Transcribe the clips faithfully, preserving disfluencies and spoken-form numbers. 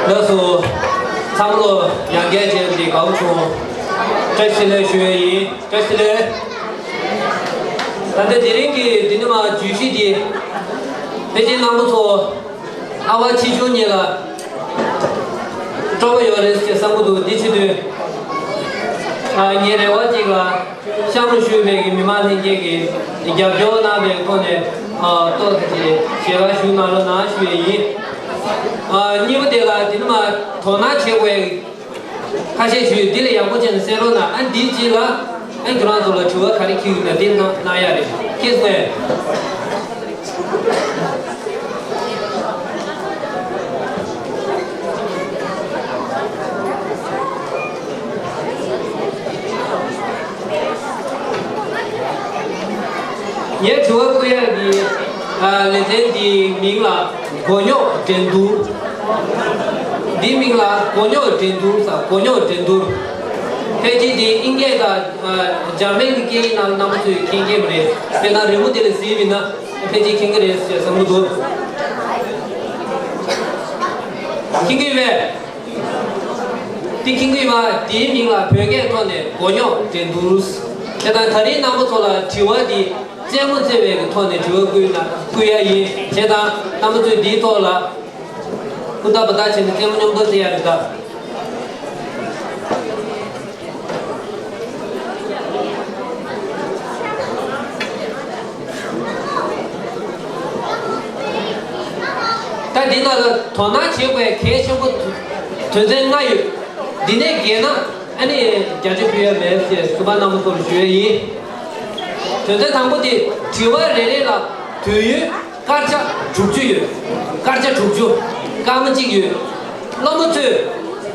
ལགས་སོ། ཚང་མ་ལོ་ཡང་བསྐྱར་བྱས་ཏེ་དགའ་པོ་བྱུང་། བཀྲ་ཤིས་བདེ་ལེགས་ཞུ་ཡས་ཡིན། བཀྲ་ཤིས་བདེ་ལེགས། ད་ལྟ་དེ་རིང་གི་འདི་ནི་མ་བརྗོད་གཞི་འདི་ཕལ་ཆེར་རྣམ་པ་ཚོ་ཨ་ཕ་ཆེ་ཆུང་གཉིས་ལ་སྤྲོ་པོ་ཡོད་རེད་ཅེས་བསམ་གྱི་འདུག་འདི་བྱེད་དུས་ཨ་ངའི་རེ་བ་གཅིག་ལ། གཤམ་ལ་བཞུགས་པའི་གི་མི་མང་ལྷན་རྒྱས་ཀྱིས་རྒྱབ་སྐྱོར་གནང་བའི་ཐོག་ནས་ཨ་ཏོག་ཙམ་གྱི་ཞལ་པར་ཞུ་གནང་རོགས་གནང་ཞུ་ཡས་ཡིན། ཨ་གཉིས་པ་དེ་ལ་དེ་ནི་མ་དོ་སྣང་བྱེད་དགོས་ཡས་ཁ་ཤས་ཞུས་འདི་ལ་ཡག་པོ་བྱས་ནས་གསན་རོགས་གནང་། ཨ་འདིའི་རྗེས་ལ་ཨ་ཁྱོད་རང་ཚོ་ལ་དྲི་བ་ག་རེ་འཁྱེར་ཡོད་ན་འདི་གནང་གནང་ཡ་རེད། ཁྱེད་ཚོས། ངས་དྲི་བ་བཀོད་ཡག་གི་ཨ་ལེ་ཚན་འདིའི་མིང་ལ་མགོ་རྙོག་འགྲན་བསྡུར། འདིའི་མིང་ལ་མགོ་རྙོག་འགྲན་བསྡུར་ཟེར། མགོ་རྙོག་འགྲན་བསྡུར། ཕལ་ཆེར་འདི་ཨིན་སྐད་དང་ཨ་འཇར་མན་གྱི་སྐད་ཡིག་ནང་རྣམ་པ་ཚོས་མཁྱེན་གྱི་མ་རེད། དཔེར་ན་རི་མོ་འདི་ལ་གཟིགས་པ་ཡིན་ན་ཕལ་ཆེར་མཁྱེན་གྱི་རེད་ཟེར་བསམ་གྱི་འདུག་མཁྱེན་གྱི་ཡོད་པས། འདི་མཁྱེན་གྱི་ཡོད་པ། འདིའི་མིང་ལ་བོད་སྐད་ཐོག་ནས་མགོ་རྙོག་འགྲན་བསྡུར། བྱས་ཙང་ད་རིང་རྣམ་པ་ཚོ་ལ་དྲི་བ་འདི་རྩེད་མོ་རྩེ་བའི་གི་ཐོག་ནས་དྲི་བ་བསྐུར་ན་བསྐུར་ཡ་ཡིན། བྱས་ཙང་རྣམ་པ་ཚོས་འདིའི་ཐོག་ལ་ཧུར་ཐག་འབད་ཐག་བྱས་ནས་རྩེད་མོ་མཉམ་དུ་རྩེ་ཡ་རེད་ད། ད་འདི་ནང་ལ་དོ་སྣང་བྱེད་དགོས་གལ་ཆེན་པོ་དོན་ཚན་ལྔ་ཡོད། འདི་ནས་བརྒལ་ན་ཨ་ནི་བརྒྱ་ཆ་ཕུལ་ཡ་མེད་ཅེས་གསུམ་པ་རྣམ་པ་ཚོར་ཞུ་ཡ་ཡིན། དོན་ཚན་དང་པོ་དེ་དྲི་བ་རེ་རེ་ལ་དུས་ཡུན་སྐར་ཆ་དྲུག་ཅུ་ཡོད། སྐར་ཆ་དྲུག་ཅུ། སྐར་མ་གཅིག་ཡོད། སློབ་མ་ཚོས་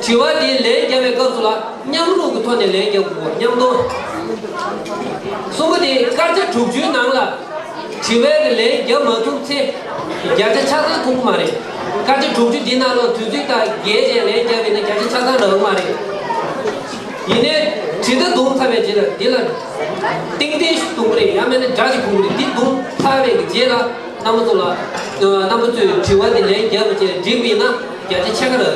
དྲི་བ་དེ་ལན་བརྒྱབ་པའི་སྐབས་སུ་ལ་མཉམ་རུབ་ཀྱི་ཐོག་ནས་ལན་རྒྱག་དགོས། མཉམ་དུ། གསུམ་པ་དེ་སྐར་ཆ་དྲུག་ཅུའི་ནང་ལ་དྲི་བའི་ལན་བརྒྱབ་མ་ཐུབ་ཚེ་བརྒྱ་ཆ་ཆ་ཚང་ཐོབ་ཀྱི་མ་རེད། སྐར་ཆ་དྲུག་ཅུ་འདི་ནང་ལ་དུས་ཚོད་དང་བརྒལ་བྱས་ལན་བརྒྱབ་པ་ཡིན་ན་བརྒྱ་ཆ་ཆ་ཚང་རག་གི་མ་རེད། ཡིན་ནའི་དྲི་ཟླ་བརྡུངས་ཚར་བའི་རྗེས་ལ་འདི་ལ་ཏིང་ཏིང་ཞིག་བརྡུངས་པ་རེད། ཡང་མིན་ན་སྒྲ་ཞིག་བརྡུངས་པ་རེད། འདི་བརྡུངས་ཚར་བའི་རྗེས་ལ་རྣམ་པ་ཚོ་ལ་རྣམ་པ་ཚོས་དྲི་བ་འདི་ལན་བརྒྱབ་པའི་རྗེས་ལ་འགྲིག་པ་ཡིན་ན་བརྒྱ་ཆ་ཕྱེད་ཀ་རག་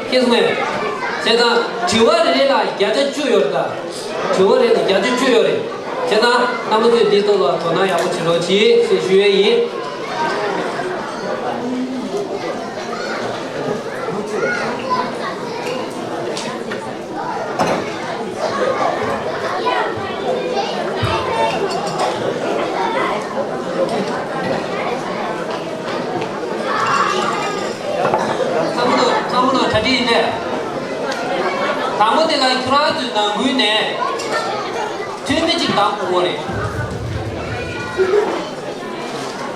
གི་རེད། ཤེས་སོང་ངས། བྱས་ཙང་དྲི་བ་རེ་རེ་ལ་བརྒྱ་ཆ་བཅུ་ཡོད་རེད་ད། དྲི་བ་རེ་ལ་བརྒྱ་ཆ་བཅུ་ཡོད་རེད། བྱས་ཙང་རྣམ་པ་ཚོས་འདིའི་ཐོག་ལ་དོ་སྣང་ཡག་པོ་བྱེད་རོགས་གྱིས་ཞེས་ཞུ་ཡས་ཡིན། ཚང་མ་ལ་ཚང་མ་ལ་གྲ་སྒྲིག་ཡིན་པས། དང་པོ་དེ་ལ་ཁྱོད་རང་ཚོའི་ནང་ཁུལ་ནས་འཐུས་མི་གཅིག་བདམས་དགོས་རེད།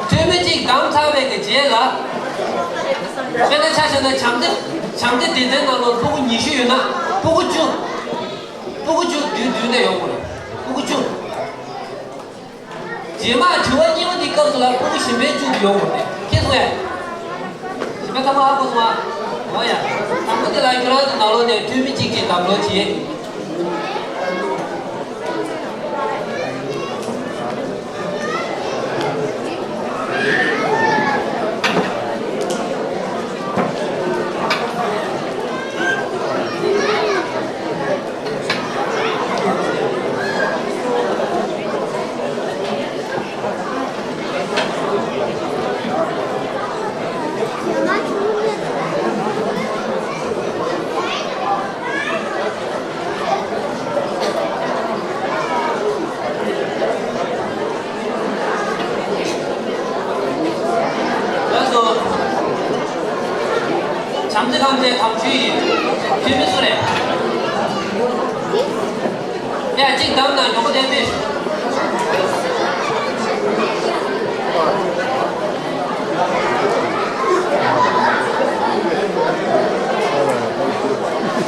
འཐུས་མི་གཅིག་བདམས་ཚར་བའི་གི་རྗེས་ལ། དཔེར་ན་ཆ་བཞག་ན་བྱམས་བརྩེ་བྱམས་བརྩེ་སྡེ་ཚན་ནང་ལ་ཕྲུ་གུ་ཉི་ཤུ་ཡོད་ན་ཕྲུ་གུ་བཅུ། ཕྲུ་གུ་བཅུ་བདུན་བདུན་ནས་ཡོང་དགོས་རེད། ཕྲུ་གུ་བཅུ། རྗེས་མ་དྲི་བ་གཉིས་པ་འདིའི་སྐབས་སུ་ལ་ཕྲུ་གུ་གཞན་པའི་བཅུ་ཡོང་དགོས་རེད། ཁྱེད་ཚོས། གཞན་པའི་ཐོག་མ་ཧ་གོ་སོང་ཨ། འོ་ཡ། དང་པོ་དེ་ལ་ཁྱོད་རང་ཚོ་ནང་ལོགས་ནས་འཐུས་མི་གཅིག་གཅིག་བདམས་རོགས་གྱིས། ཐམས་ཅད་དམ་ཆོས་ཡིན། ཁྱོད་མི་སུ་རེད། ཡ་གཅིག་བདམས་དང་། མགྱོགས་པོ་དེ་ཕེབས།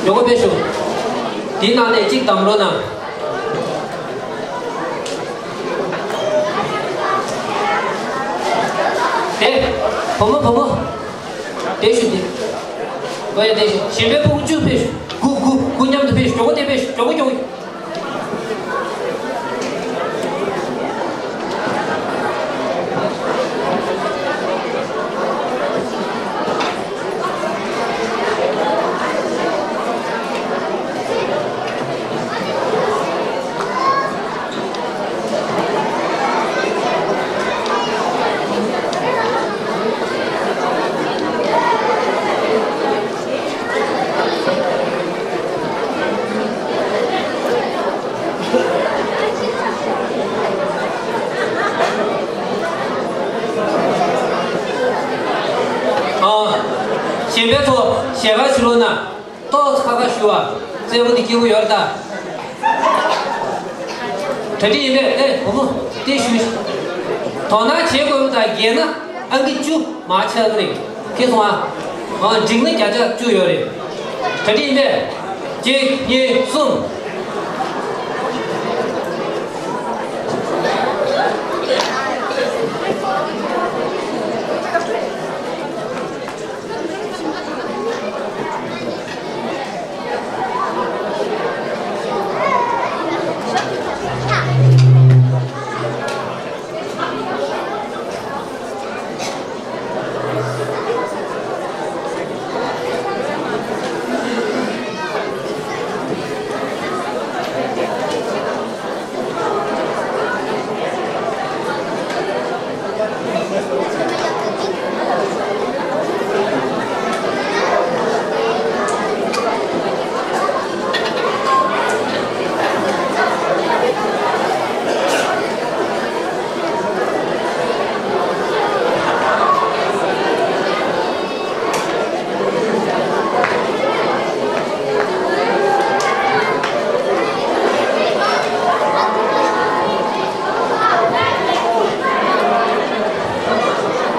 མགྱོགས་པོ་ཕེབས་ཤོག་དེའི་ནང་ནས་གཅིག་བདམས་རོགས་གནང་། དེ། བུ་མོ་བུ་མོ། དེ་ཞུ་དེ། ཨོ་ཡ་དེ་ཞུ། གཞན་པའི་ཕྲུ་གུ་བཅུ་ཕེབས་ཤོག་དགུ་དགུ་དགུ་མཉམ་དུ་ཕེབས་ཤོག་མགྱོགས་པོ་དེ་ཕེབས་ཤོག་མགྱོགས་པོ་མགྱོགས་པོ། ཨ། གཞན་པའི་ཚོ་ཞལ་ཁ་ཞུ་རོགས་གནང་། ཏོག་ཙམ་ཁ་ཁ་ཞུ་བ། བཙན་པོ་འདི་སྐྱིད་པོ་ཡོད་རེད་ད། གྲ་སྒྲིག་ཡིན་པས། ཨེ་བུ་མོ་དེ་ཞུ། དོ་སྣང་བྱེད་དགོས་པ་དང་། རྒྱལ་ན་ཨང་ཀི་བཅུ་མར་ཆག་གི་རེད། ཁྱེད་སོང་ཨ། ཨོ་འགྲིག་ན་བརྒྱ་ཆ་བཅུ་ཡོད་རེད། གྲ་སྒྲིག་ཡིན་པས། གཅིག་གཉིས་གསུམ།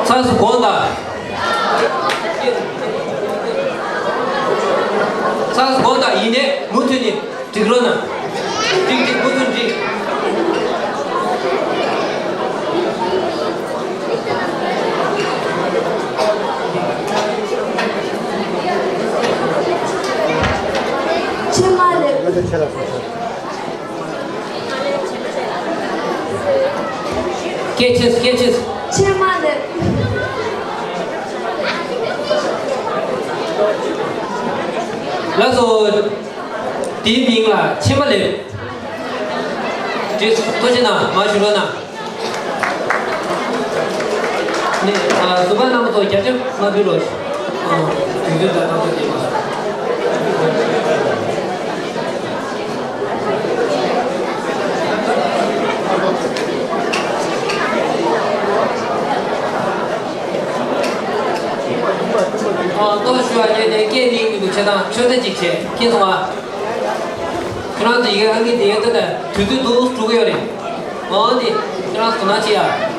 ཚགས་སུ་དགོངས་དག་ཚགས་སུ་དགོངས་དག་ཡིན་ནའི་མུ་མཐུད་ནས་འགྲིག་རོགས་གནང་། འགྲིག་འགྲིག་མུ་མཐུད་འགྲིག་ཕྱི་མ་ལས། སྐད་ཆེ་སྐད་ཆེ། ཕྱི་མ་ལས། ལགས་སོ། དེའི་མིང་ལ་ཕྱི་མ་ལས། ཏོག་ཙམ་ནང་མར་ཞུ་རོགས་གནང་། ནི། ཨ། གཟུ་དཔང་རྣམ་པ་ཚོ་རྒྱ་ཆེ་མ་ཕུལ་རོགས། ཨ། དུས་ཚོད་དང་ཐག་གཅོད་བྱེད་པ། ཨ། ལྟོ་ཞུ་བ་བྱས་ཏེ་སྐད་མིག་མི་འདུག་བྱས་ཙང་ཆོས་ཚན་གཅིག་བྱས། མཁྱེན་སོང་ང་། ཁྱོད་རང་ཚོ་ཡི་གེ་ཨང་ཀི་དེ་ཡོད་ད། དུས་ཚོད་འདུག་འགྲོ་གི་ཡོད་རེད། འོ་དེ་ཁྱོད་རང་ཚོ་དོ་སྣང་བྱེད་ཡ།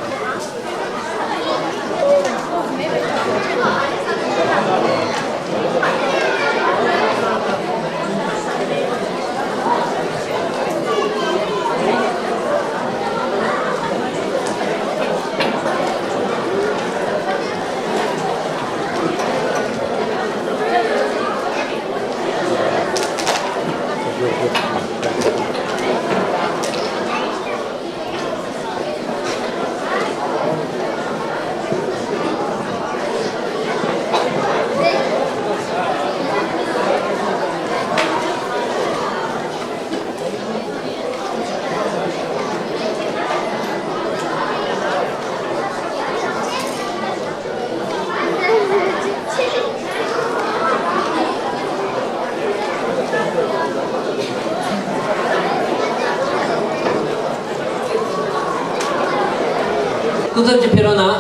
སྐུ་ཚབ་ཅིག་ཕེབས་རོགས་གནང་།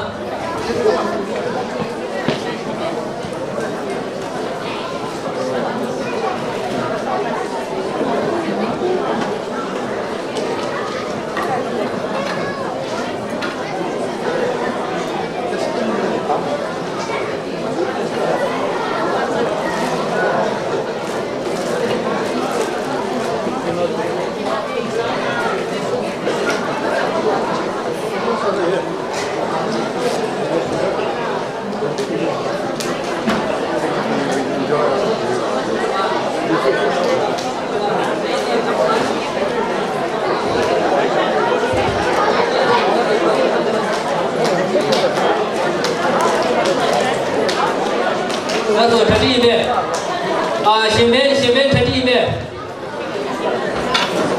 ལགས་སོ། གྲ་སྒྲིག་ཡིན་པས། ཨ། གཞན་ཕན་གཞན་ཕན་གྲ་སྒྲིག་ཡིན་པས།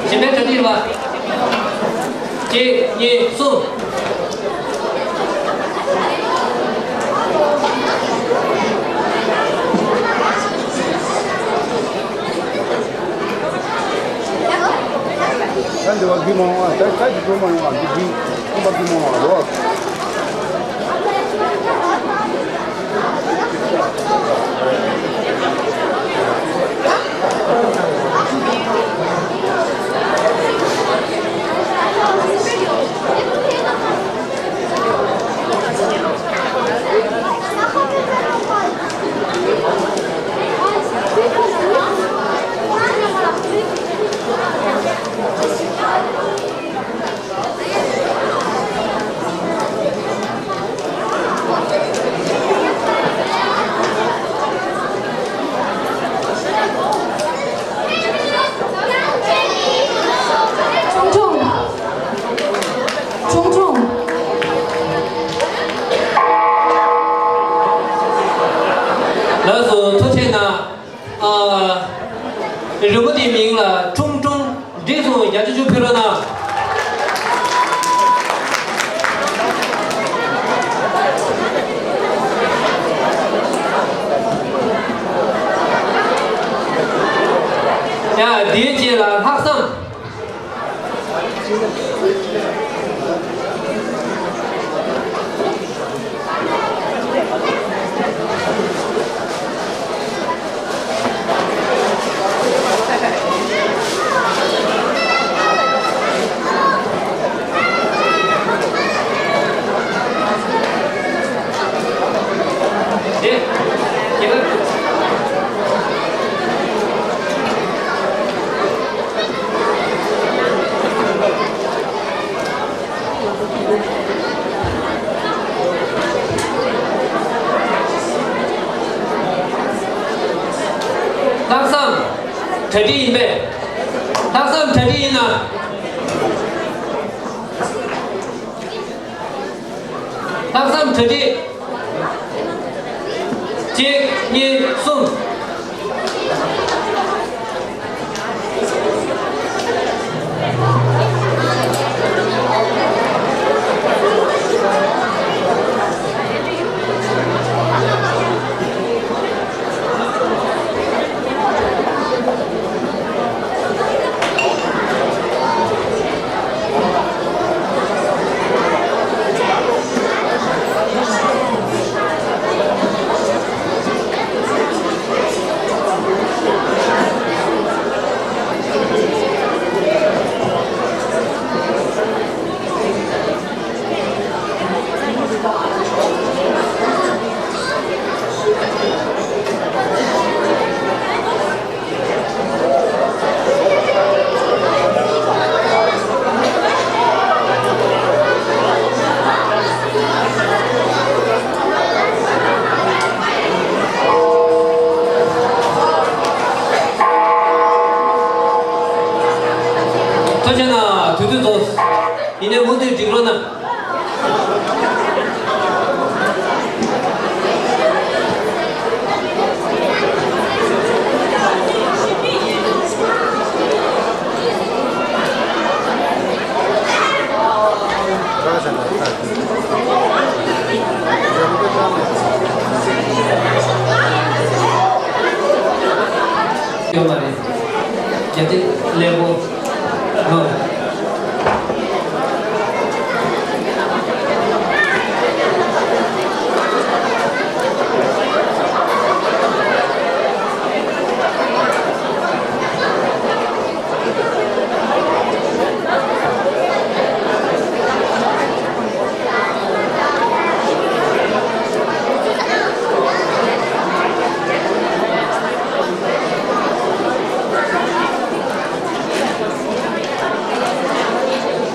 གཞན་ཕན་གྲ་སྒྲིག་ཡིན་པ། གཅིག་གཉིས་གསུམ། ད་འདི་བ་རྒྱུ་མ་ཡོང་བ། ད་ད་ཅི་འགྲོ་མ་ཡོང་བ། འདི་རྒྱུ་ཁོམ་པ་རྒྱུ་མ་ཡོང་བ་རོ། ཆུང་ཆུང་། ཆུང་ཆུང་། ལགས་སོ། ཐུགས་རྗེ་གནང་། ཨ། རི་མོ་དེའི་མིང་ལ་ཁྲུང་ཁྲུང་། འགྲིག་སོང་། བརྒྱ་ཆ་བཅུ་ཕུལ་རོགས་གནང་། ཡ། དེའི་རྗེས་ལ་ལྷག་བསམ། ལྷག་བསམ་གྲ་སྒྲིག་ཡིན་པས། ལྷག་བསམ་གྲ་སྒྲིག་ཡིན་ན། ལྷག་བསམ་གྲ་སྒྲིག་གཅིག་གཉིས་གསུམ། ཐུགས་རྗེ་གནང་། དུས་ཚོད་རྫོགས། ཡིན་ནའི་མུ་མཐུད་སྒྲིག་རོགས་གནང་། ཡོད་མ་རེད། གལ་ཏེ་ཀླད་ཀོར། ཨོ།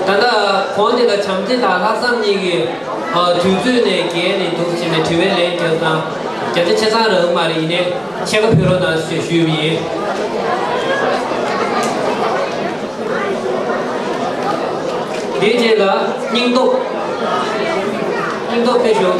ད་ལྟ་གོང་དེ་ལ་བྱམས་བརྩེ་དང་ལྷག་བསམ་གཉིས་ཀྱིས། ཨ། དུས་ཚོད་ནས་བརྒལ་ནས་འདུག་ཅེས་ནས་དྲི་བའི་ལན་རྒྱབ་དང་། བརྒྱ་ཆ་ཆ་ཚང་རག་མ་རེད། ཡིན་ནའི་ཕྱེད་ཀ་ཕུལ་རོགས་གནང་ཞེས་ཞུས་པ་ཡིན། དེའི་རྗེས་ལ་སྙིང་སྟོབས། སྙིང་སྟོབས་ཕེབས་ཤོག།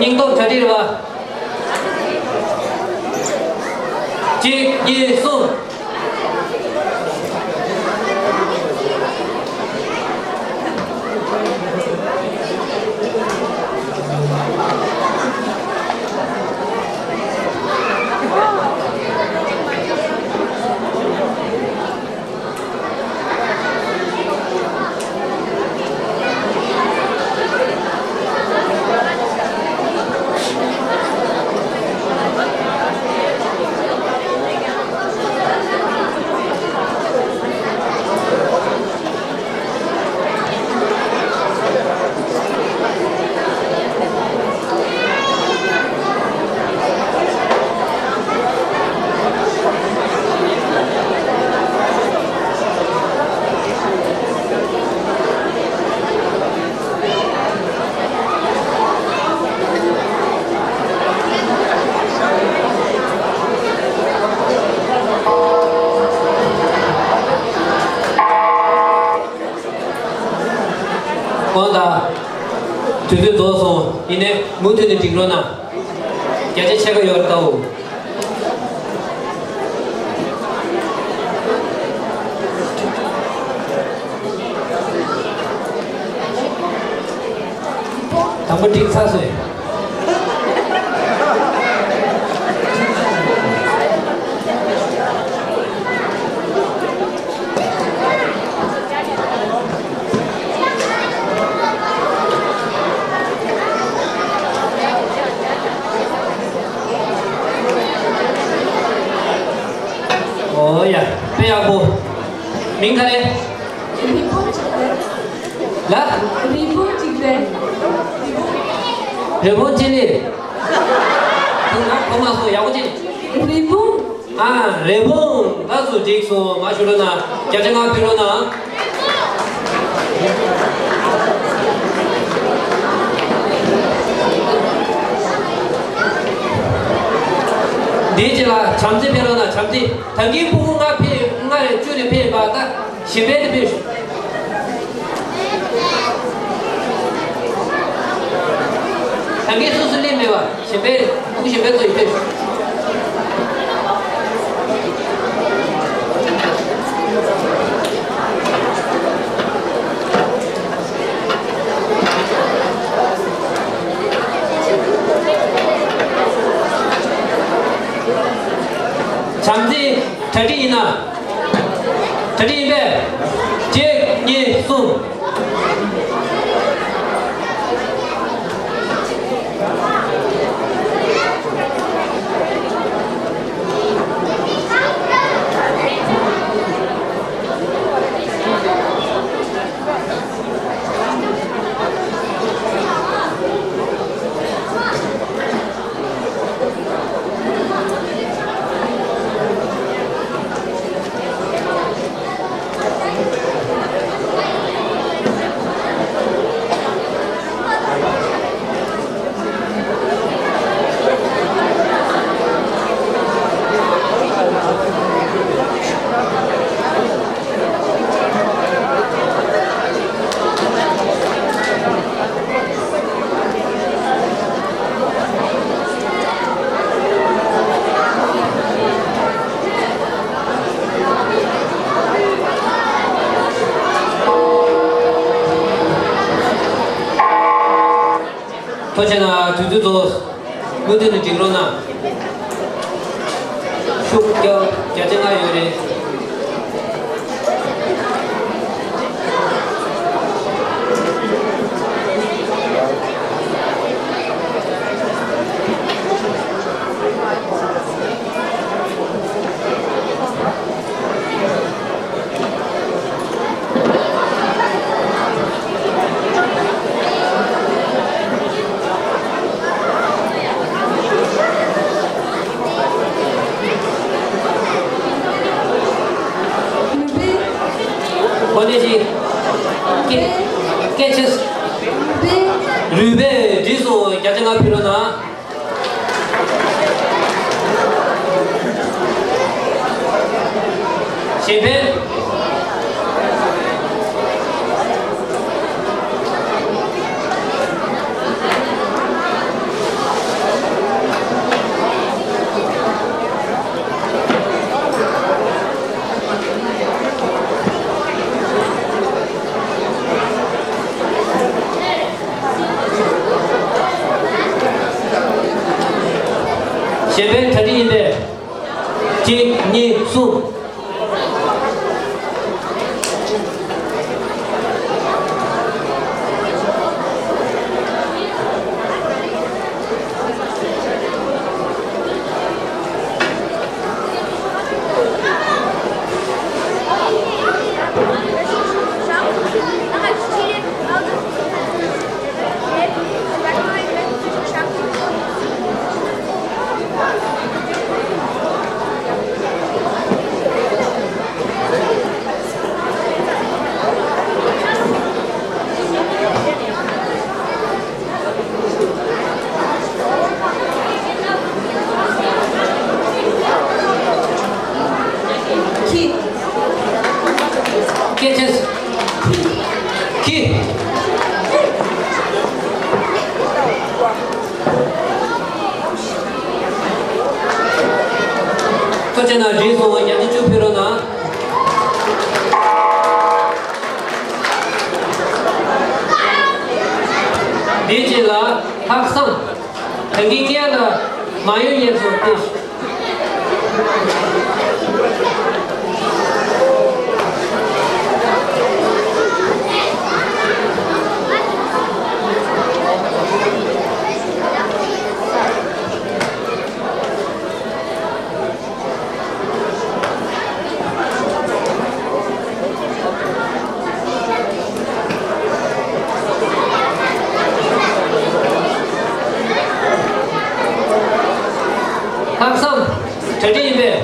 སྙིང་སྟོབས་གྲ་སྒྲིག་རེད་པ། གཅིག་གཉིས་གསུམ། དགོངས་དག། དུས་ཚོད་རྫོགས་སོང་། ཡིན་ནའི་མུ་མཐུད་ནས་སྒྲིག་རོགས་གནང་། བརྒྱ་ཆ་ཕྱེད་ཀ་ཡོད་རེད་ད། འོ། དང་པོ་སྒྲིག་ཚར་སོང་། ཨོ་ཡ། དཔེ་ཡག་པོ། མིང་ག་རེ། རི་བོང་ཅིག་རེད། ལ། རི་བོང་ཅིག་རེད། རི་བོང་ཅི་ལི། དེ་ང་གོ་མ་སོང་། ཡག་པོ་ཅིག་རི་བོང་། ཨ། རི་བོང་། ད་སུ་འགྲིག་སོང་། མར་ཞུ་རོགས་གནང་། བརྒྱ་ཆ་ལྔ་ཕུལ་རོགས་གནང་། འདིའི་རྗེས་ལ་བྱམས་བརྩེ་ཕུལ་རོགས་གནང་། བྱམས་བརྩེ། ད་གིན་ཕྲུ་གུ་ལྔ་ཕུལ། ལྔ་རེ་བཅུ་རེ་ཕུལ་བ་ད། གཞན་པའི་དེ་ཕུལ་ཤོག་ད་གིན་སོ་སོ་སླེབས་མེད་པ། གཞན་པའི་ཕྲུ་གུ་གཞན་པའི་ཚོ་ཡི་ཕུལ་ཤོག་བྱམས་བརྩེ། གྲ་སྒྲིག་ཡིན་ན། གྲ་སྒྲིག་ཡིན་པས། གཅིག་གཉིས་གསུམ། ཐུགས་རྗེ་གནང་། དུས་ཚོད་རྫོགས། མུ་མཐུད་ནས་སྒྲིག་རོགས་གནང་། ཤུགས་རྒྱག་བརྒྱ་ཆ་ལྔ་ཡོད་རེད། ནུས་པའི། གོ་གནས་ཤིག་སྐད་སྐད་ཆེ། ནུས་པའི། རུས་པའི་འགྲིག་སོང་། བརྒྱ་ཆ་ལྔ་ཕུལ་རོགས་གནང་། གཞན་ཕན། རྗེས་དཔོན་གྲ་སྒྲིག་ཡིན་པས། གཅིག་གཉིས་གསུམ། ཁྱི། སྐད་ཆ། ཁྱི། ཐུགས་རྗེ་གནང་། རིང་སོང་བ་བརྒྱ་ཆ་བཅུ་ཕུལ་རོགས་གནང་། འདིའི་རྗེས་ལ་ལྷག་བསམ། ད་གིན་སྔོན་ལ་མ་ཡོང་ཡས་སོང་སྟེ། ལྷག་བསམ་གྲ་སྒྲིག་ཡིན་པས།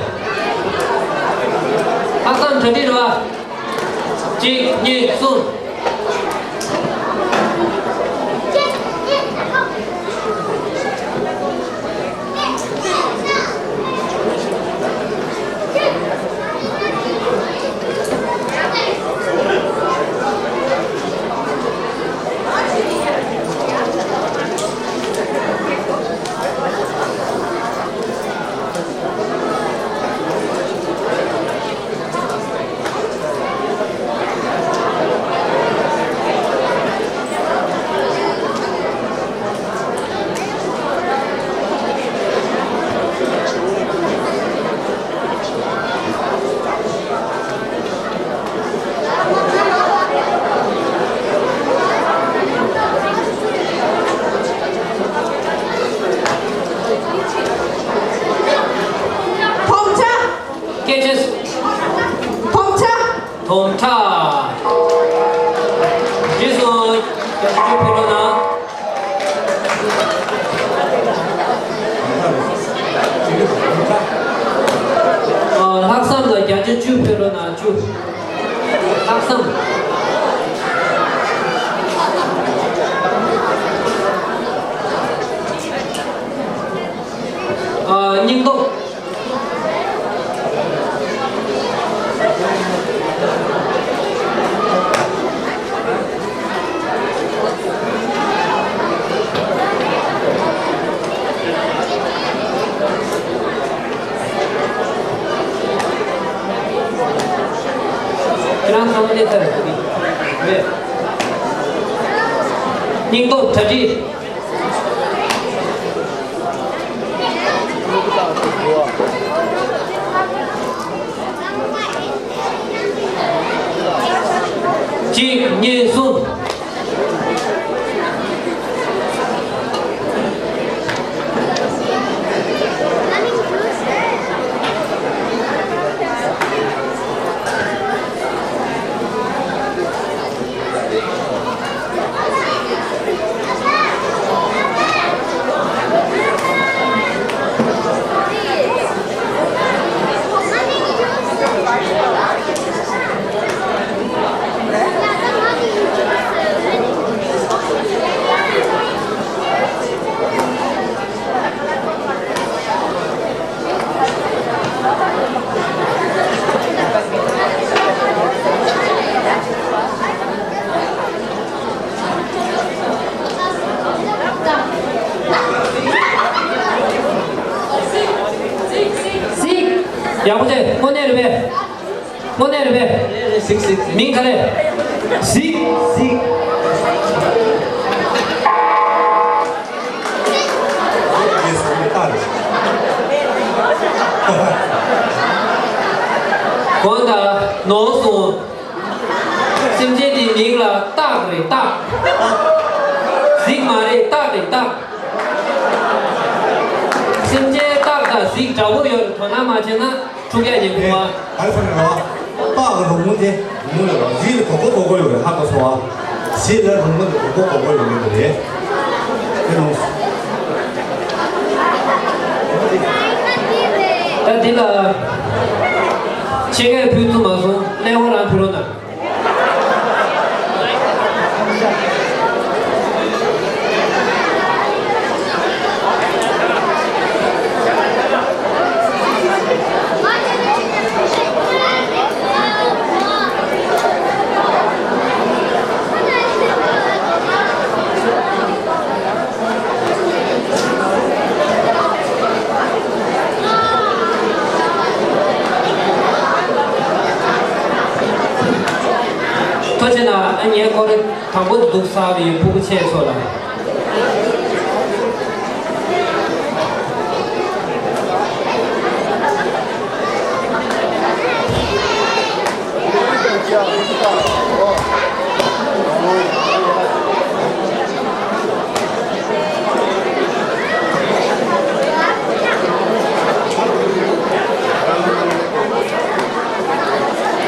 ལྷག་བསམ་གྲ་སྒྲིག་རེད་བ། གཅིག་གཉིས་གསུམ། ཕོམ་ཆ། སྐད་ཆ། ཕོམ་ཆ། ཕོམ་ཆ། རྗེས་སུ་བརྒྱ་ཆ་བཅུ་ཕུལ་རོགས་གནང་། ཨ། ལྷག་བསམ་ལ་བརྒྱ་ཆ་བཅུ་ཕུལ་རོགས་གནང་། བཅུ། ལྷག་བསམ། ཨ། སྙིང་སྟོབས། ཁྱེད་རང་ཚང་མ་སླེབས་ཚར་རེད། རེད། སྙིང་སྟོབས་གྲ་སྒྲིག། གཅིག་གཉིས་གསུམ། གཟིགས། ཡག་པོ་བྱས། དངོས་གནས་རེད་པས། དངོས་གནས་རེད་པས། གཟིགས་གཟིགས། མིང་ག་རེ། གཟིགས། གཟིགས། གང་ལྟར་ནོར་སོང་། སེམས་ཅན་དེའི་མིང་ལ་སྟག་རེད་སྟག་གཟིག་མ་རེད་སྟག་རེད་སྟག་སེམས་ཅན་སྟག་དང་གཟིག་འདྲ་པོ་ཡོད་རེད། དོ་སྣང་མ་བྱས་ན་འཁྲུག་ཡ་ཉེ་པོ་མ། ག་རེ་ཟེར་ན་རོ། སྟག་གི་རོང་མོ་དེ་རོང་མོ་ཡོད་རོ། གཟིག་ལ་གོ་གོ་གོ་གོ་ཡོད་རེད། ཧ་གོ་སོང་ཨ། གཟིག་ལ་རོང་མོ་དེ་གོ་གོ་གོ་གོ་ཡོད་རེད་དེ་རེད། དེ་རུང་། ད་འདི་ལ་ཆེད་མངགས་ཕུལ་ཐུབ་མ་སོང་། གླེང་བ་རང་ཕུལ་རོགས་གནང་། ཐུགས་རྗེ་གནང་། ཨ་ངའི་སྐོར་དང་པོ་འདུག་ས་བའི་ཕྲུ་གུ་ཆེ་ཚོ་ལ།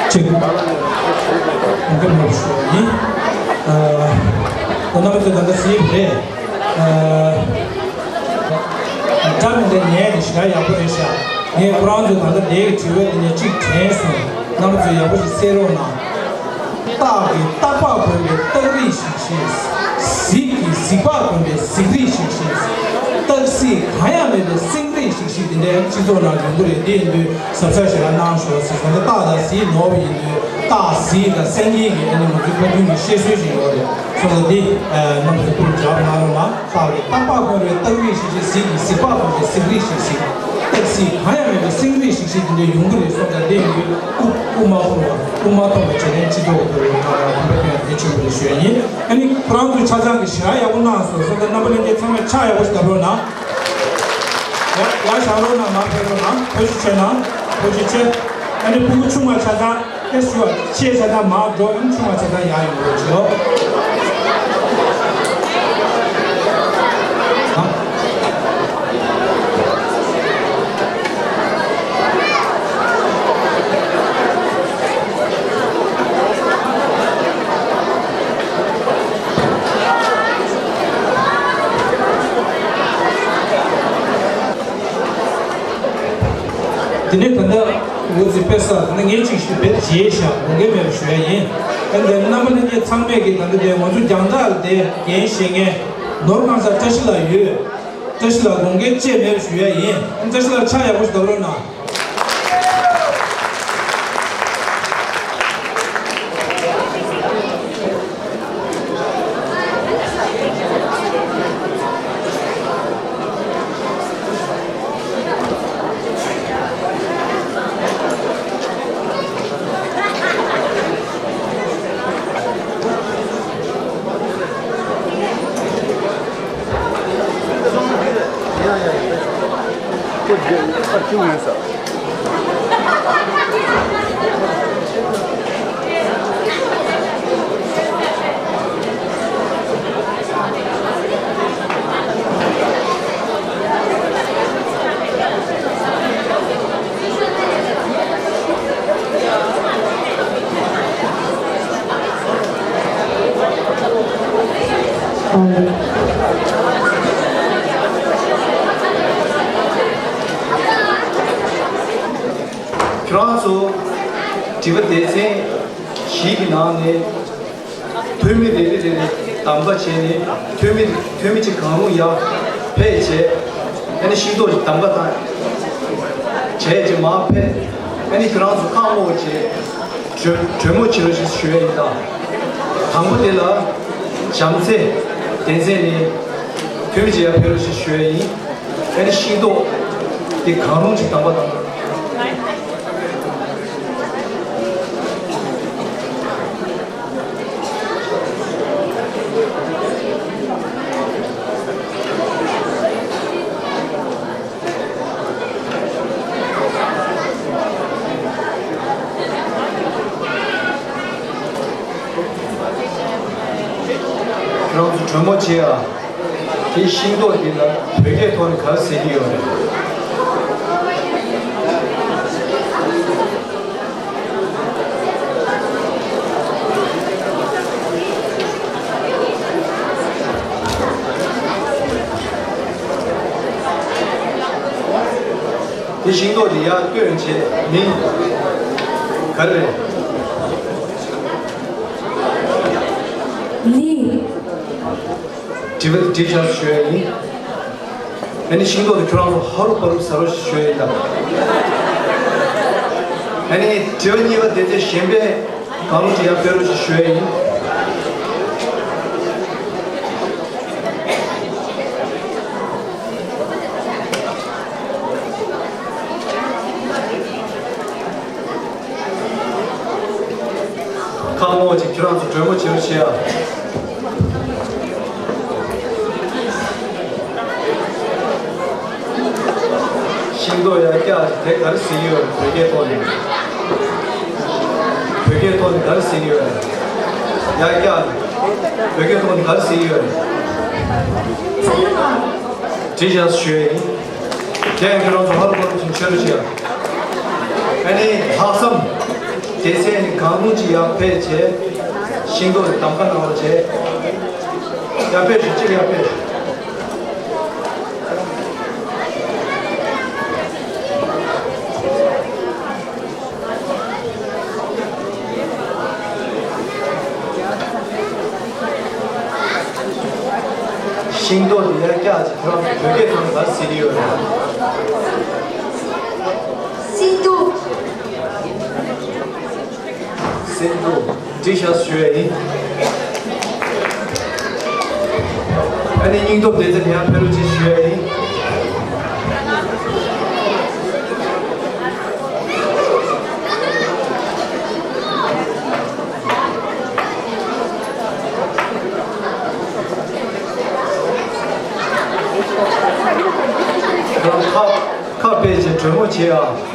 གཅིག་ཨང་ཀི་མ་ཞུ་ཡིན། ཨ་རྣམ་པ་ཚོ་ད་ལྟ་གཟིགས་རེད། ཨ་འདྲ་མི་འདྲ་ཉན་དེ་ཞེ་དྲག་ཡག་པོ་རེད་ཤག་ངས་ཁོ་རང་ཚོ་ད་ལྟ་དེའི་དྲི་བ་དེ་ནས་གཅིག་དྲན་སོང་། རྣམ་པ་ཚོས་ཡག་པོ་ཞིག་གསན་རོགས་གནང་། སྟག་གི་སྟག་པགས་གོན་པའི་སྟག་རིས་ཤིག་ཤིག་གཟིག་གི་གཟིག་པགས་གོན་པའི་གཟིག་རིས་ཤིག་ཤིག་སྟག་གཟིག་གང་ཡང་མེད་པའི་སེང་རིས་ཤིག་ཤིག་དེ་འདྲའི་སྤྱི་ཚོགས་ནང་ཡོང་གི་རེད། དེ་ཡིན་དུས་གཟབ་གཟབ་ཞེ་དྲག་གནང་ཤོག་ཟེར་སོང་། ད་སྟག་དང་གཟིག་ནོར་བ་ཡིན་དུས་སྟག་གཟིག་དང་སེང་གེ་གི་ཨ་ནི་ང་ཚོའི་ཁ་རྒྱུན་གྱི་བཤད་སྲོལ་ཞིག་ཡོད་རེད། སོང་ཙང་འདི་རྣམ་པ་ཚོ་ཀུན་སྦྱར་གནང་རོགས་གནང་། སྟག་གི་སྟག་པགས་གོན་པའི་སྟག་རིས་ཤིག་ཤིག་གཟིག་གི་གཟིག་པགས་གོན་པའི་གཟིག་རིས་ཤིག་ཤིག་སྟག་གཟིག་གང་ཡང་མེད་པའི་སེང་རིས་ཤིག་ཤིག་དེ་འདྲ་ཡོང་གི་རེད། སོང་ཙང་དེ་ཡིན་དུས་སྐུ་སྐུ་མ་མཐོང་བ་སྐུ་མ་མཐོང་བ་བྱས་ནས་སྤྱི་ཚོགས་ཀྱི་ཐོག་ལ་ང་རང་ཕན་པ་ཐོན་ཡ་གལ་ཆེན་པོ་རེད་ཞུ་ཡ་ཡིན། ཨ་ནི་ཁོ་རང་ཚོའི་ཆ་ཚང་གི་ཞེ་དྲག་ཡག་པོ་གནང་སོང་། སོང་ཙང་རྣམ་པ་ལྷན་རྒྱས་ཚང་མས་ཕྱག་ཡག་པོ་ཞིག་བརྡབ་རོགས་གནང་། ཡ་ཡ་བཞག་རོགས་གནང་། མར་ཕེབས་རོགས་གནང་། ཐུགས་རྗེ་ཆེ་གནང་། ཐུགས་རྗེ་ཆེ། ཨ་ནི་ཕྲུ་གུ་ཆུང་བ་ཆ་ཚང་། ཨེ་ཞུ་བ་ཆེ་ཆ་ཚང་མར་འགྲོ། ཨ་ནི་ཆུང་བ་ཆ་ཚང་ཡར་ཡོང་རོགས་བྱེད་ཨོ། དེ་ནས་ད་ལྟ་འུ་ཚོའི་དཔེ་ས་ད་ངས་ཅིག་ཞུ་བེད་བྱས་ཤག་དགོངས་འགལ་མེད་པར་ཞུ་ཡ་ཡིན། ཨ་ནི་རྣམ་པ་ལྷན་རྒྱས་ཚང་མས་ཀྱིས་ད་ལྟ་དེ་ང་ཚོ་རྒྱང་བསྒྲགས་ལ་དེ་འགན་བཞེས་མཁན་ནོར་གང་ཟག་བཀྲ་ཤིས་ལགས་ཡོད། བཀྲ་ཤིས་ལགས་དགོངས་འགལ་བཅས་མེད་པར་ཞུ་ཡ་ཡིན། ཨ་ནི་བཀྲ་ཤིས་ལགས་ཕྱག་ཡག་པོ་ཞིག་བརྡབ་རོགས་གནང་། ཁྱེད་རང་ཚོ་དྲི་བ་སྡེ་ཚན་བཞི་གི་ནང་ནས་འཐུས་མི་རེ་རེ་རེ་རེ་གདམ་ག་བྱས་ནས་འཐུས་མི་འཐུས་མི་གཅིག་གང་རུང་ཡར་ཕེབས་བྱས། ཨ་ནི་ཤིང་ཏོག་གི་གདམ་ག་བཏང་བྱས་རྗེས་མར་ཕེབས། ཨ་ནི་ཁྱེད་རང་ཚོ་ཁག་བསྔོགས་བྱས་གྲོས་གྲོས་མོལ་བྱེད་རོགས་ཞེས་ཞུ་ཡ་ཡིན། ད་དང་པོ་དེ་ལ་བྱམས་བརྩེ་སྡེ་ཚན་ནས་འཐུས་མི་གཅིག་ཡར་ཕེབས་རོགས་ཞེས་ཞུ་ཡ་ཡིན། ཨ་ནི་ཤིང་ཏོག་དེ་གང་རུང་ཅིག་གདམ་ག་བཏང་། མོ་ཆེ་ཨ། དེ་ཤིང་ཏོག་འདི་ལ་བོད་སྐད་ཐོག་ནས་ག་རེ་ཟེར་གྱི་ཡོད་རེད། དེ་ཤིང་ཏོག་འདི་ཡར་བཏོན་བྱས་མིང་ག་རེ་རེད། ལི། དྲི་བ་འདི་དྲིས་བཞག་ཞུ་ཡ་ཡིན། ཨ་ནི་ཤིང་ཏོག་དེ་ཁྱོད་རང་ཚོ་ཧ་རུ་པ་རུ་ཟ་རོགས་ཞུ་ཡ་ཡིན་ད། ཨ་ནི་དྲི་བ་གཉིས་པ་དེ་ཚེ་གཞན་པས་གང་རུང་ཅིག་ཡར་ཕེབས་རོགས་ཞེས་ཞུ་ཡ་ཡིན། ཁག་མོ་ཅིག་ཁྱོད་རང་ཚོ་གྲོས་མོ་བྱེད་རོགས་བྱེད་ཨ། ཤིང་ཏོག་ཡར་བཀྱག་དེ་ག་རེ་ཟེར་གྱི་ཡོད་བོད་སྐད་ཐོག་ནས། བོད་སྐད་ཐོག་ནས་ག་རེ་ཟེར་གྱི་ཡོད། ཡར་བཀྱག་བོད་སྐད་ཐོག་ནས་ག་རེ་ཟེར་གྱི་ཡོད། དྲིས་བཞག་ཞུ་ཡ་ཡིན། དེ་ཡང་ཁྱོད་རང་ཚོ་ཧ་རུ་པ་རུ་ཅིག་ཆོས་རོགས་བྱེད་ཨ། ཨ་ནི་ལྷག་བསམ། སྡེ་ཚན་གང་རུང་ཅིག་ཡར་ཕེབས་བྱས། ཤིང་ཏོག་གདམ་ག་གནང་རོགས་བྱས། ཡར་ཕེབས་ཤོག་གཅིག་ཡར་ཕེབས་ཤོག་ཤིང་ཏོག་འདི་ཡར་བཀྱག་ཅིག་ཁྱོད་རང་ཚོ་བོད་སྐད་ཐོག་ནས་ག་རེ་ཟེར་གྱི་ཡོད་རེད། སེང་ཏོག་སེང་ཏོག་དྲིས་བཞག་ཞུ་ཡ་ཡིན། ཨ་ནི་སྙིང་སྟོབས་ལྡན་ཚེ་ཡང་ཕེབས་རོགས་ཅེས་ཞུ་ཡ་ཡིན། ཁག་ཁག་ཕེབས་ཀྱི་གྲོས་མོ་བྱེད་ཨ།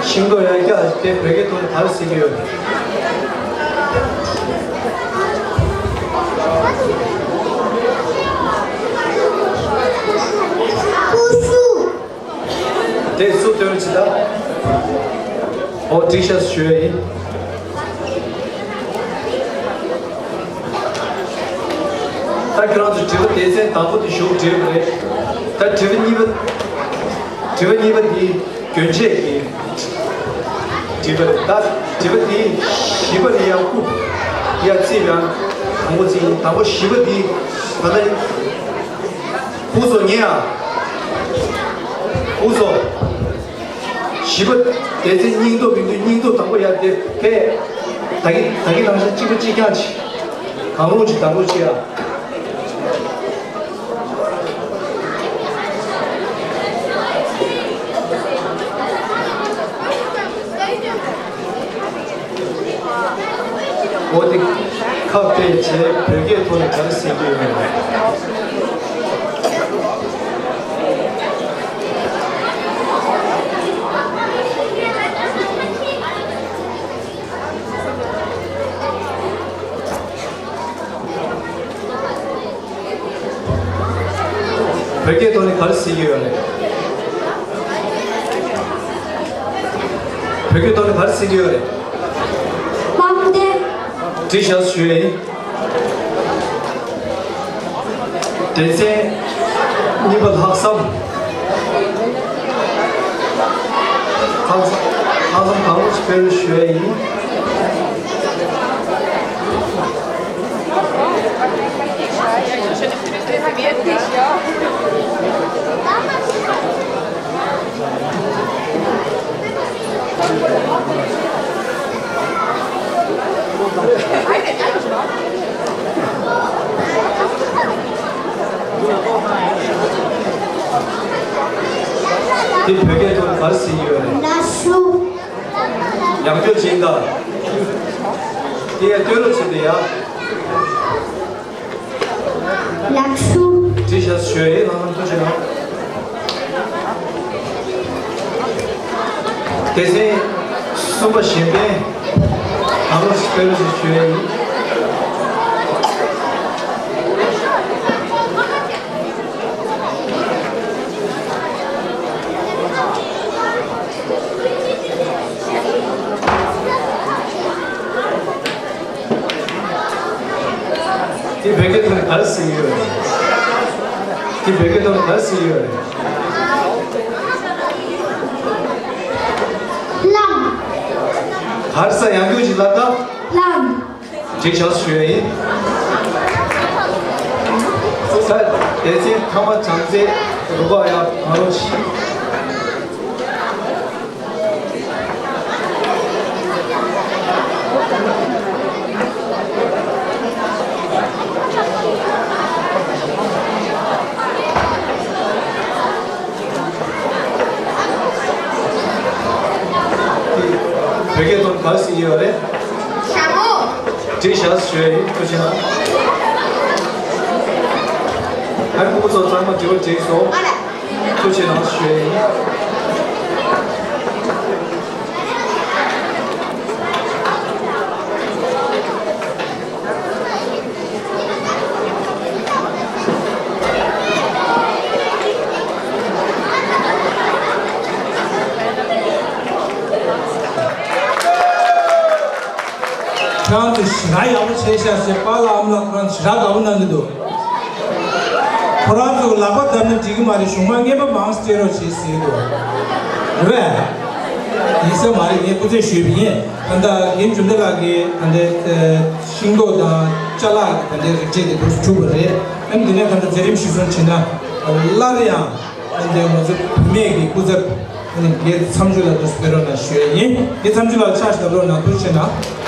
ཤིང་ཏོག་ཡར་བཀྱག་དེ་བོད་སྐད་ཐོག་ནས་ག་རེ་ཟེར་གྱི་ཡོད། ཁུ་སུ། དེ་སུ་སྟོན་ཅི་ད། ཨོ་དྲིས་ཤག་ཞུ་ཡ་ཡིན། ད་ཁྱོད་རང་ཚོ་དྲི་བ་སྡེ་ཚན་དང་པོ་དེ་ཞུ་དྲིས་པ་རེད། ད་དྲི་བ་གཉིས་པ། དྲི་བ་གཉིས་པ་འདི་གྱོན་ཆས་ཀྱི་དྲི་བ་རེད། ད་དྲི་བ་འདི་བཞི་པ་ནས་ཡར་བཀུག་ཡར་བརྩིས་པའང་དང་པོ་བརྩིས་ཡིན། དང་པོ་བཞི་པ་འདི་ད་ལྟ་ཨུ་ཚོ་ཉན་ཨ། ཨུ་ཚོ། བཞི་པ། སྡེ་ཚན་སྙིང་སྟོབས་མི་འདུག་སྙིང་སྟོབས་དང་པོ་ཡར་དེ་ཕེབས། ད་གིན་ད་གིན་ནང་བཞིན་གཅིག་པ་གཅིག་རྐྱང་བྱེད། གང་རུང་ཅིག་དང་པོ་བྱེད་ཨ། འོ་དེ་ཁ་གཏད་བྱས་བོད་སྐད་ཐོག་ནས་ག་རེ་ཟེར་གྱི་ཡོད་མེད། བོད་སྐད་ཐོག་ནས་ག་རེ་ཟེར་གྱི་ཡོད་རེད། བོད་སྐད་ཐོག་ནས་ག་རེ་ཟེར་གྱི་ཡོད་རེད། དཔལ་ལྡན། དྲིས་ཤག་ཞུ་ཡ་ཡིན། སྡེ་ཚན་གཉིས་པ་ལྷག་བསམ། ལྷག་ལྷག་བསམ་གང་རུང་ཞིག་སྤེལ་ཞུ་ཡ་ཡིན། དེ་བོད་སྐད་ཐོག་ག་རེ་ཟེར་གྱི་ཡོད་རེད། ན་ཤུ། ཡང་བསྐྱར་བྱས་ད། དེ་ཡ་སྟོན་རོགས་བྱེད་དེ་ཡ། ལགས་སོ། བྲིས་བཞག་ཞུ་ཡ་ཡིན། ལྷག་བསམ་ཐུགས་རྗེ་གནང་། སྡེ་ཚན་གསུམ་པ་གཞན་ཕན་ཨ་རོ་སི་སྤེ་རོ་ཞིག་ཞུ་ཡ་ཡིན། དེ་བོད་སྐད་ཐོག་ནས་ག་རེ་ཟེར་གྱི་ཡོད་རེད། དེ་བོད་སྐད་ཐོག་ནས་ག་རེ་ཟེར་གྱི་ཡོད་རེད། གླང་། ག་རེ་ཟེར། ཡང་སྐྱར་ཞིག་ལབ་དང་། གླང་། བྲིས་བཞག་ཞུ་ཡ་ཡིན། ས། སྡེ་ཚན་ཐ་མ་བྱམས་བརྩེ་རུ་ཁག་ཡ་ཨ་རོ་ཞིག་བོད་སྐད་ཐོག་ག་རེ་ཟེར་གྱི་ཡོད་རེད། ཞྭ་མོ། བྲིས་བཞག་ཞུ་ཡ་ཡིན། ཐུགས་རྗེ་གནང་། ཨ་ནི་སྤུ་གུ་ཚོ་ཚང་མ་དྲི་བ་དྲིས་སོང་། ཨ་ལ། ཐུགས་རྗེ་གནང་ཞུ་ཡ་ཡིན། ཁྱེད་རང་ཚོ་ཞེ་དྲག་ཡག་པོ་བྱས་ཤག་ཟེར། པཱ་ལགས་ཨ་མ་ལགས་ཁོ་རང་ཞེ་དྲག་དགའ་པོ་གནང་གི་འདུག་ཁོ་རང་ཚོ་ལག་པ་བརྡབ་ན་འགྲིག་གི་མ་རེད། གཞུང་མང་བརྙན་པར་མང་སྤྲད་རོགས་བྱེད་ཟེར་གྱི་འདུག་རེད་པས། ཡིན་ས་མ་རེད། ངས་སྐུ་རྩེད་ཞུས་པ་ཡིན། ད་ལྟ་རྒན་འབྱུང་ལྡན་ལགས་ཀྱིས་ད་ལྟའི་ཤིང་ཏོག་དང་ཅ་ལག་གི་ད་ལྟའི་རིགས་འགྲེ་དེ་ཚོ་གྲུབ་པ་རེད། ཨ་ནི་འདི་ནས་ད་ལྟ་མཛད་རིམ་གཞིར་བཟུང་བྱས་ན་སླར་ཡང་ཨ་ནི་ང་ཚོ་བུད་མེད་ཀྱི་སྐུ་ཚབ་ཨ་ནི་རྒན་མཚམས་འཇུག་ལགས་འདུག་སེ་ཕེབས་རོགས་གནང་ཞུ་ཡ་ཡིན། རྒན་མཚམས་འཇུག་ལགས་ཕྱག་ཞིག་བརྡབ་རོགས་གནང་། ཐུགས་རྗེ་གནང་།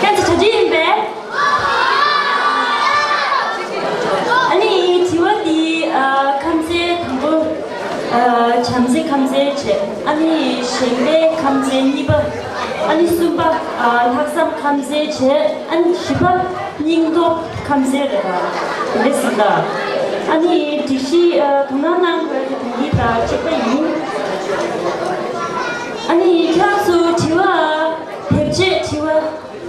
ཁྱེད་ཚོ་གྲ་སྒྲིག་ཡིན་པས། ཨ་ནི་དྲི་བ་འདི་ཨ་ཁམས་ཚན་དང་པོ། ཨ་བྱམས་བརྩེ་ཁམས་ཚན་བྱས། ཨ་ནི་གཞན་ཕན་ཁམས་ཚན་གཉིས་པ། ཨ་ནི་གསུམ་པ་ཨ་ལྷག་བསམ་ཁམས་ཚན་བྱས། ཨ་ནི་བཞི་པ་སྙིང་སྟོབས་ཁམས་ཚན་རེད་པ། རེད་ཟིན་ད། ཨ་ནི་སྒྲིག་གཞི་ཨ་དོ་སྣང་གནང་དགོས་ཀྱི་དེ་འདི་དང་གཅིག་པ་ཡིན། ཨ་ནི་ཁྱེད་ཚོ་དྲི་བ་དེབ་ཆེད་དྲི་བ།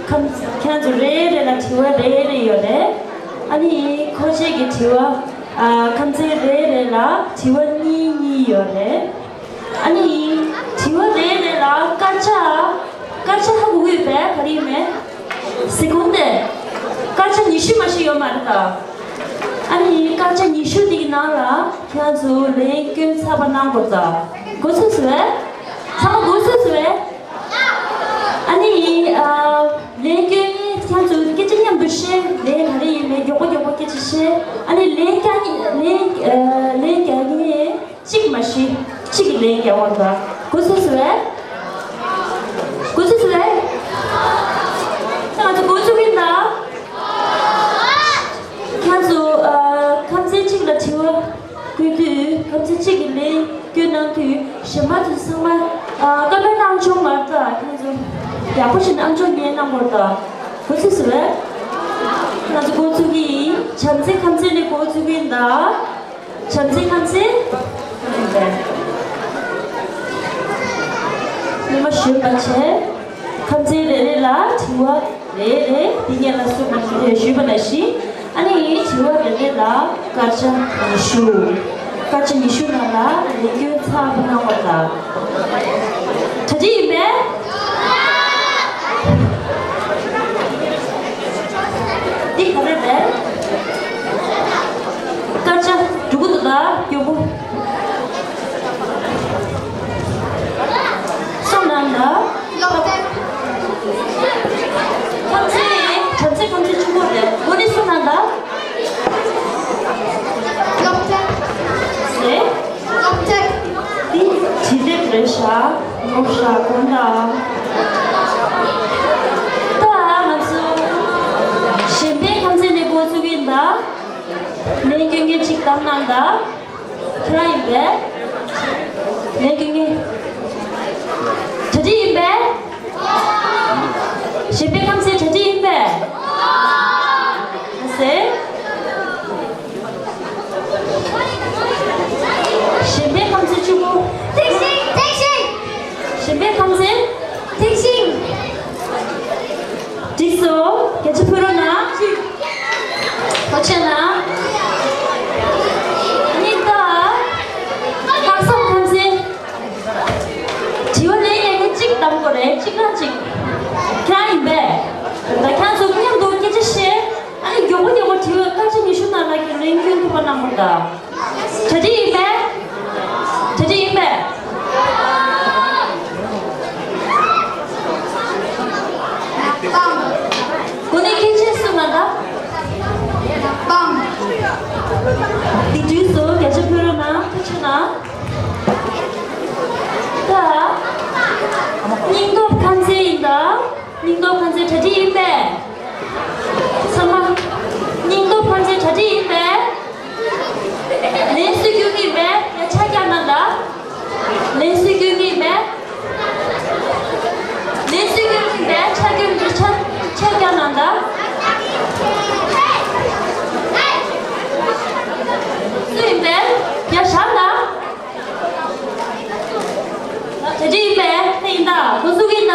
ཁམས། ཁྱེད་ཚོ་རེ་རེ་ལ་དྲི་བ་རེ་རེ་ཡོད་རེད། ཨ་ནི་མཁོ་ཆས་ཀྱི་དྲི་བ། ཨ་ཁམས་ཚན་རེ་རེ་ལ་དྲི་བ་གཉིས་གཉིས་ཡོད་རེད། ཨ་ནི་དྲི་བ་རེ་རེ་ལ་སྐར་ཆ། སྐར་ཆ་ཧ་གོ་གི་ཡོད་པས། ག་རེ་ཡིན་མེད། སི་ཀུན་ཏེ། སྐར་ཆ་ཉི་ཤུ་མ་ཞིག་ཡོད་མ་རེད་ད། ཨ་ནི་སྐར་ཆ་ཉི་ཤུ་དེ་གི་ནང་ལ་ཁྱེད་ཚོ་ལན་སྐྱོན་ཚར་པ་གནང་དགོས་ད། གོ་སོང་ཟེར་བས། ཚང་མ་གོ་སོང་ཟེར་བས། ཨ་ནི་ཨ་ལན་སྐྱོན་ནི་ཁྱེད་ཚོ་སྐད་ཆ་མཉམ་དུ་བཤད། ལན་ག་རེ་ཡིན་མིན་མགྱོགས་པོ་མགྱོགས་པོ་སྐད་ཆ་བཤད། ཨ་ནི་ལན་རྐྱང་ལན་ཨ་ལན་རྒྱག་མཁན་གཅིག་མ་གཞི་གཅིག་གིས་ལན་རྒྱག་དགོས་རེད་པ། གོ་སོང་ཟེར་བས། གོ་སོང་ཟེར་བས། ད་ང་ཚོ་འགོ་ཚུགས་ཀྱི་ཡིན་ད། ཁྱེད་ཚོ་ཨ་ཁམས་ཚན་གཅིག་ལ་དྲི་བ་བཀོད་དུས། ཁམས་ཚན་གཅིག་གིས་ལན་སྐྱོན་གནང་དུས། གཞན་པ་ཚོ་ཚང་མ་ཨ་བཀའ་མོལ་གནང་ཆོག་མ་རེད་ད། ཁྱེད་ཚོ་ཡག་པོ་བྱས་ནས་ཨམ་ཅོག་ཉན་གནང་དགོས་རེད་ད། གོ་ཚོད་ཟེར་བས། ང་ཚོ་འགོ་ཚུགས་ཀྱི་ཡིན། བྱམས་བརྩེ་ཁམས་ཚན་ནས་འགོ་ཚུགས་ཀྱི་ཡིན་ད། བྱམས་བརྩེ་ཁམས་ཚན། སྔོན་མ་གཞོན་པ་བྱས། ཁམས་ཚན་རེ་རེ་ལ་དྲི་བ་རེ་རེ་འདི་སྔོན་ལ་སུ་མང་པོ་ཞུས་པ་ནང་བཞིན། ཨ་ནི་དྲི་བ་རེ་རེ་ལ་སྐར་ཆ་ཉི་ཤུ། སྐར་ཆ་ཉི་ཤུ་ནང་ལ་ལན་སྐྱོན་ཚང་མ་གནང་བ་དང་། གྲ་སྒྲིག་ཡིན་པས། འདི་ག་རེ་རེད། སྐར་ཆ་དྲུག་འདུག་ད་མགྱོགས་པོ། སོང་ན་ལ། སློབ་དེབ། ཁམས་ཚན། བྲམ་ཟེ་ཁམས་ཚན་གཅིག་པོ་རེད། འོ་ནི་སོང་ན་ལ། སློབ་དེབ། ཟེ། སློབ་དེབ། འདི་བྲིས་དེབ་རེད་ཤག་ངོ་ཤག་དགོངས་དག་ད་ང་ཚོ་གཞན་ཕན་ཁམས་ཚན་ནས་འགོ་བཙུགས་ཀྱི་ཡིན་ད། ལན་སྐྱོན་མཁན་གཅིག་བདམས་གནང་ད། ཁྱེད་རང་ཡིན་པས། ལན་སྐྱོན་མཁན། གྲ་སྒྲིག་ཡིན་པས། གཞན་ཕན་ཁམས་ཚན་གྲ་སྒྲིག་ཡིན་པས། ཟེར། གཞན་ཕན་ཁམས་ཚན་གཅིག་པོ། ཐིག་ཤིང་། ཐིག་ཤིང་། གཞན་ཕན་ཁམས་ཚན། ཐིག་ཤིང་། འགྲིག་སོང་། བརྒྱ་ཆ་ཕུལ་རོགས་གནང་། གོ་ཆེ་ན། ནི་ད། ལྷག་བསམ་ཁམས་ཚན། དྲི་བ་ལན་ཡང་ནི་གཅིག་བདམས་དགོས་རེད། གཅིག་རང་གཅིག་ཁྱེད་རང་ཡིན་པས། ད་ཁྱེད་ཚོ་མཉམ་དུ་སྐད་ཆ་བཤད། ཨ་ནི་མགྱོགས་པོ་མགྱོགས་པོ་དྲི་བ་སྐར་ཆ་ཉི་ཤུ་ནང་ལ་གི་ལན་སྐྱོན་ཐུབ་པ་གནང་དགོས་ད། གྲ་སྒྲིག་ཡིན་པས། གྲ་སྒྲིག་ཡིན་པས། གོ་ནི་སྐད་ཆ་གསུངས་ན་ད། པང་། འདི་དུས་སུ་བརྒྱ་ཆ་ཕུལ་རོགས་གནང་། ཐུགས་རྗེ་གནང་། ད། སྙིང་སྟོབས་ཁམས་ཚན་ཡིན་ད། སྙིང་སྟོབས་ཁམས་ཚན་གྲ་སྒྲིག་ཡིན་པས། ཚང་མ། སྙིང་སྟོབས་ཁམས་ཚན་གྲ་སྒྲིག་ཡིན་པས། ལན་སུས་སྐྱོན་གྱི་ཡིན་པས། ཡ་ཕྱག་བརྐྱངས་གནང་ད། ལན་སུས་སྐྱོན་གྱི་ཡིན་པས། ལན་སུས་སྐྱོན་གྱི་ཡིན་པས། ཕྱག་སྐྱོན་གྱི་ཕྱག་ཕྱག་བརྐྱངས་གནང་ད། སུ་ཡིན་པས། ཡ་བཞག་ད། གྲ་སྒྲིག་ཡིན་པས། དེ་ཡིན་ད། འགོ་བཙུགས་ཀྱི་ཡིན་ད།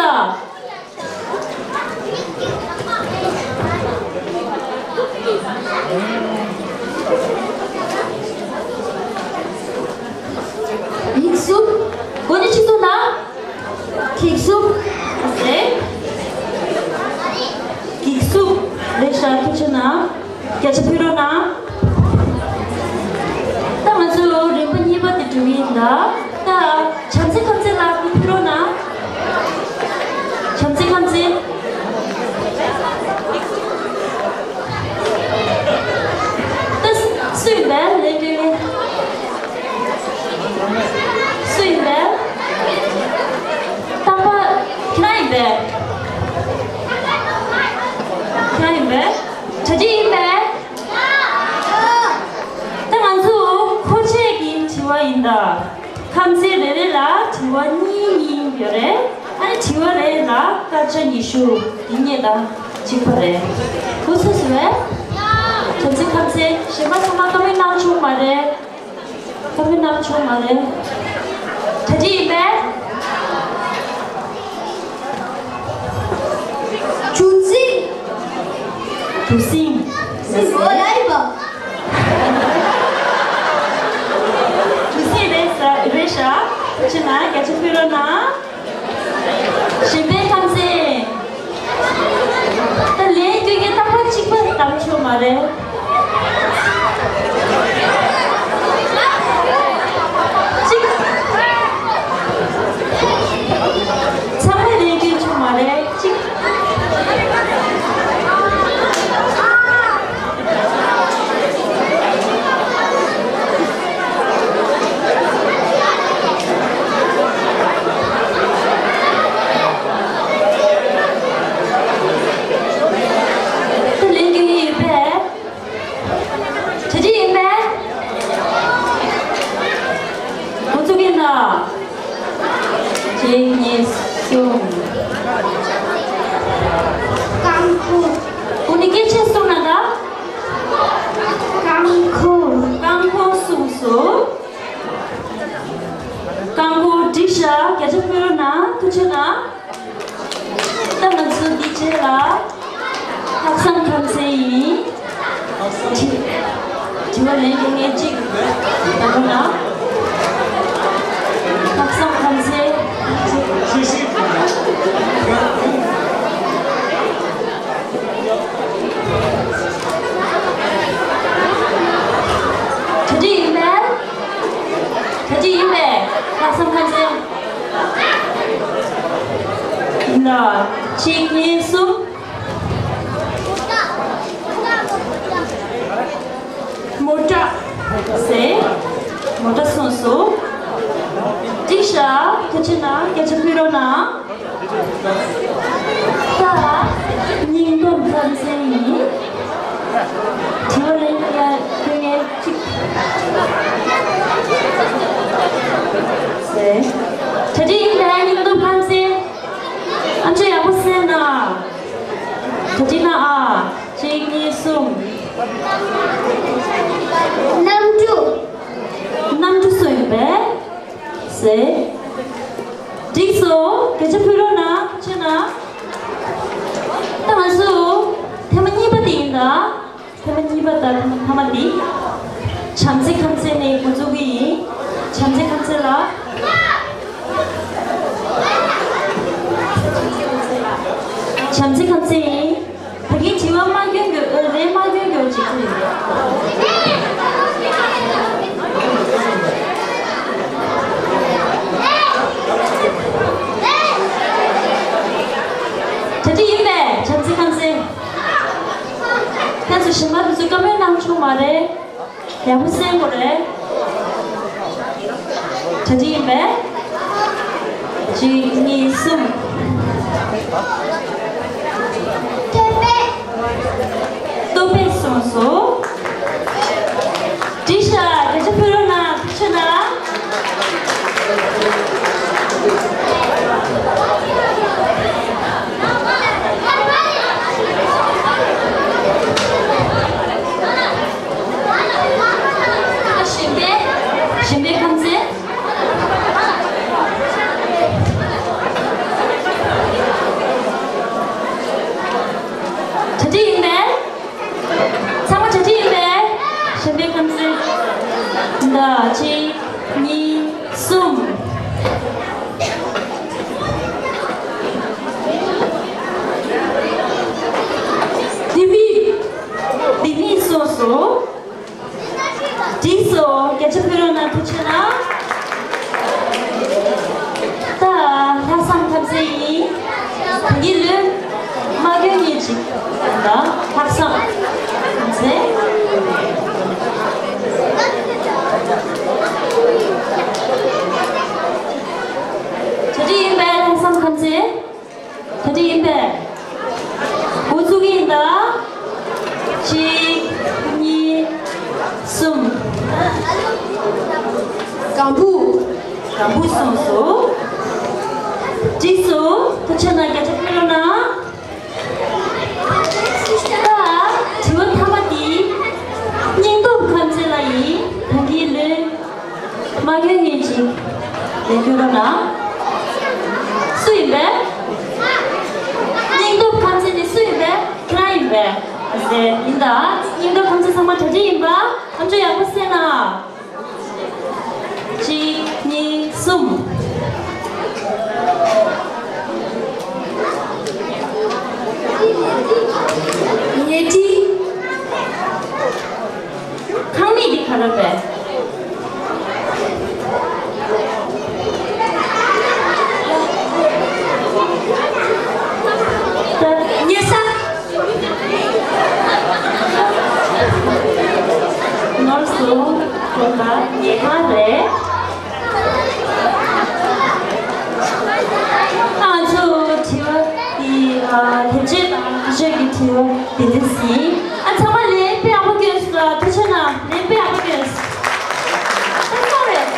ཡིག་གཟུགས། གོ་ནི་ཆི་སོང་ན། གིག་གཟུགས། ཟེ། གིག་གཟུགས། རེད་ཤག་ཐུགས་རྗེ་གནང་། བརྒྱ་ཆ་ཕུལ་རོགས་གནང་། ད་ང་ཚོ་རིམ་པ་གཉིས་པ་དེ་འགྲོ་གི་ཡིན་ད། ད། བྱམས་བརྩེ་ཁམས་བརྩེ་ལགས་ཀྱིས་ཕུལ་རོགས་གནང་། བྱམས་བརྩེ་ཁམས་བརྩེ། ད་སུ་ཡིན་པས་ལན་སྐྱོན་མཁན། སུ་ཡིན་པས། རྟག་པར་ཁྱེད་རང་ཡིན་པས། ཁྱེད་རང་ཡིན་པས། གྲ་སྒྲིག་ཡིན་པས། ད་ང་ཚོ་མཁོ་ཆས་ཀྱི་དྲི་བ་ཡིན་ད། ཁམས་ཚན་རེ་རེ་ལ་དྲི་བ་གཉིས་གཉིས་ཡོད་རེད། ཨ་ནི་དྲི་བ་རེ་ལ་སྐར་ཆ་ཉི་ཤུ། འདི་གཉིས་དང་གཅིག་པ་རེད། འུ་ཚོ་ཟེར་བས། བྱམས་བརྩེ་ཁམས་ཚན་གཞན་པ་ཚང་མ་བཀའ་མོལ་གནང་ཆོག་མ་རེད། བཀའ་མོལ་གནང་ཆོག་མ་རེད། གྲ་སྒྲིག་ཡིན་པས། ཆུ་སྲིན། ཆུ་སྲིན། སྲིན་འོ་ལ་ཡིན་པ། ཆུ་སྲིན་རེད་ས་རེད་ཤག་ཕྱི་ན་བརྒྱ་ཆ་ཕུལ་རོགས་གནང་། གཞན་ཕན་ཁམས་ཚན། ད་ལན་སྐྱོན་མཁན་རྟག་པར་གཅིག་པ་བདམས་ཆོག་མ་རེད། གཅིག་ཚང་མས་ལན་སྐྱོན་ཆོག་མ་རེད། གཅིག་ད་ལན་སྐྱོན་གྱི་ཡོད་པས། གྲ་སྒྲིག་ཡིན་པས། འགོ་ཚུགས་ཀྱི་ཡིན་ན། གཅིག་གཉིས་གསུམ། རྐང་འཁོར། འོ་ནི་སྐད་ཆ་གསུངས་ན་ད། རྐང་འཁོར། རྐང་འཁོར་གསུངས་སོང་། རྐང་འཁོར་འགྲིག་ཤག་བརྒྱ་ཆ་ཕུལ་རོགས་གནང་། ཐུགས་རྗེ་གནང་། ལ། ལྷག་བསམ་ཁམས་ཚན་ཡིན། དྲི་དྲི་བ་ལན་དེ་ངས་གཅིག་ད་དུང་ན། ལྷག་བསམ་ཁམས་ཚན། གྲ་སྒྲིག་ཡིན་པས། གྲ་སྒྲིག་ཡིན་པས། ལྷག་བསམ་ཁམས་ཚན། ལ། གཅིག་གཉིས་གསུམ། མོ་ཊ་ཟེར། མོ་ཊ་གསུངས་སོ། འགྲིག་ཤག་ཐུགས་རྗེ་གནང་། སྐད་ཆ་ཕུལ་རོགས་གནང་། ད་སྙིང་སྟོབས་ཁམས་ཚན་ཡིན། དྲི་བ་ལན་ཡ་ཁོ་ངས་གཅིག་ཟེར། གྲ་སྒྲིག་ཡིན་པས། སྙིང་སྟོབས་ཁམས་ཚན། ཨ་མཆོག་ཡག་པོ་གསན་ན། གྲ་སྒྲིག་གནང་ཨ། གཅིག་གཉིས་གསུམ། གནམ་གྲུ། གནམ་གྲུ་སུ་ཡིན་པས། ཟེར། འགྲིག་སོང་། སྐད་ཆ་ཕུལ་རོགས་གནང་། ཕྱིན་ན། ད་ང་ཚོ་ཐེངས་མ་གཉིས་པ་དེ་ཡིན་ད། ཐེངས་མ་གཉིས་པ་དང་ཐེངས་མ་ཐ་མ་དེ། བྱམས་བརྩེ་ཁམས་ཚན་ནས་འགོ་འཛུགས་ཀྱི་ཡིན། བྱམས་བརྩེ་ཁམས་ཚན་ལ། བྱམས་བརྩེ་ཁམས་ཚན་ཡིན། ད་གིན་དྲི་བ་མ་སྐྱོན་གྱི། ཨ། ལན་མ་སྐྱོན་གྱི་ཅིག་ཅིག་རེད། གྲ་སྒྲིག་ཡིན་པས། བྱམས་བརྩེ་ཁམས་ཚན། ཁྱེད་ཚོ་གཞན་པ་དེ་ཚོ་བཀའ་མོལ་གནང་ཆོག་མ་རེད། ཡག་པོ་གསན་དགོས་རེད། གྲ་སྒྲིག་ཡིན་པས། གཅིག་གཉིས་གསུམ། ལྟོ་ཕད། ལྟོ་ཕད་གསུངས་སོ། འགྲིག་ཤག་སྐད་ཆ་ཕུལ་རོགས་གནང་། ཐུགས་རྗེ་གནང་། གཞན་པའི། གཞན་པའི་ཁམས་ཚན། གྲ་སྒྲིག་ཡིན་པས། ཚང་མ་གྲ་སྒྲིག་ཡིན་པས། གཞན་པའི་ཁམས་ཚན། ད་གཅིག་གཉིས། གསུམ། ལྡེ་མིག་ལྡེ་མིག་གསུངས་སོ། འགྲིག་སོང་། སྐད་ཆ་ཕུལ་རོགས་གནང་། ཐུགས་རྗེ་གནང་། ད་ལྷག་བསམ་ཁམས་ཚན་ཡིན། ད་གིན་ལོས་མ་སྐྱོན་ངེས་ཅིག་ད་ལྷག་བསམ་ཁམས་ཚན། གྲ་སྒྲིག་ཡིན་པས། ལྷག་བསམ་ཁམས་ཚན། གྲ་སྒྲིག་ཡིན་པས། འགོ་ཚུགས་ཀྱི་ཡིན་ད། གཅིག་གཉིས། གསུམ། སྒམ་བུ། སྒམ་བུ་གསུངས་སོ། འགྲིག་སོང་། ཐུགས་རྗེ་གནང་། སྐད་ཆ་ཕུལ་རོགས་གནང་། ད་དྲི་བ་མཐའ་མ་འདི་སྙིང་སྟོབས་ཁམས་ཚན་ལ་ཡིན། ད་གིན་ལོས་མ་སྐྱོན་ངེས་ཅིག་ལན་སྐྱོན་རོགས་གནང་། སུ་ཡིན་པས། སྙིང་སྟོབས་ཁམས་ཚན་ནི་སུ་ཡིན་པས། ཁྱེད་རང་ཡིན་པས། ཨ་ཟེ། ཡིན་ད། སྙིང་སྟོབས་ཁམས་ཚན་ཚང་མ་གྲ་སྒྲིག་ཡིན་པ། ཨ་མཆོག་ཡག་པོ་གསན་ན། གཅིག་གཉིས། གསུམ། ཉལ་ཁྲི། ཁང་མིག་འདི་ག་རེ་རེད། ཉལ་ས། ནོར་སོང་། དགོན་པ་ཉལ་ཁང་རེད། ང་ཚོ་དྲི་བ་འདི། ཨ། ལེགས་བཅོས་དང་བསྐྱར་བཅོས་ཀྱི་དྲི་བ་འདི་འདྲ་ཡིན། ཨ། ཚང་མ་ལན་དཔེ་ཡག་པོ་སྐྱོན་སོང་། ཐུགས་རྗེ་གནང་། ལན་དཔེ་ཡག་པོ་སྐྱོན་སོང་། ཨ། ཚང་མ་རེད།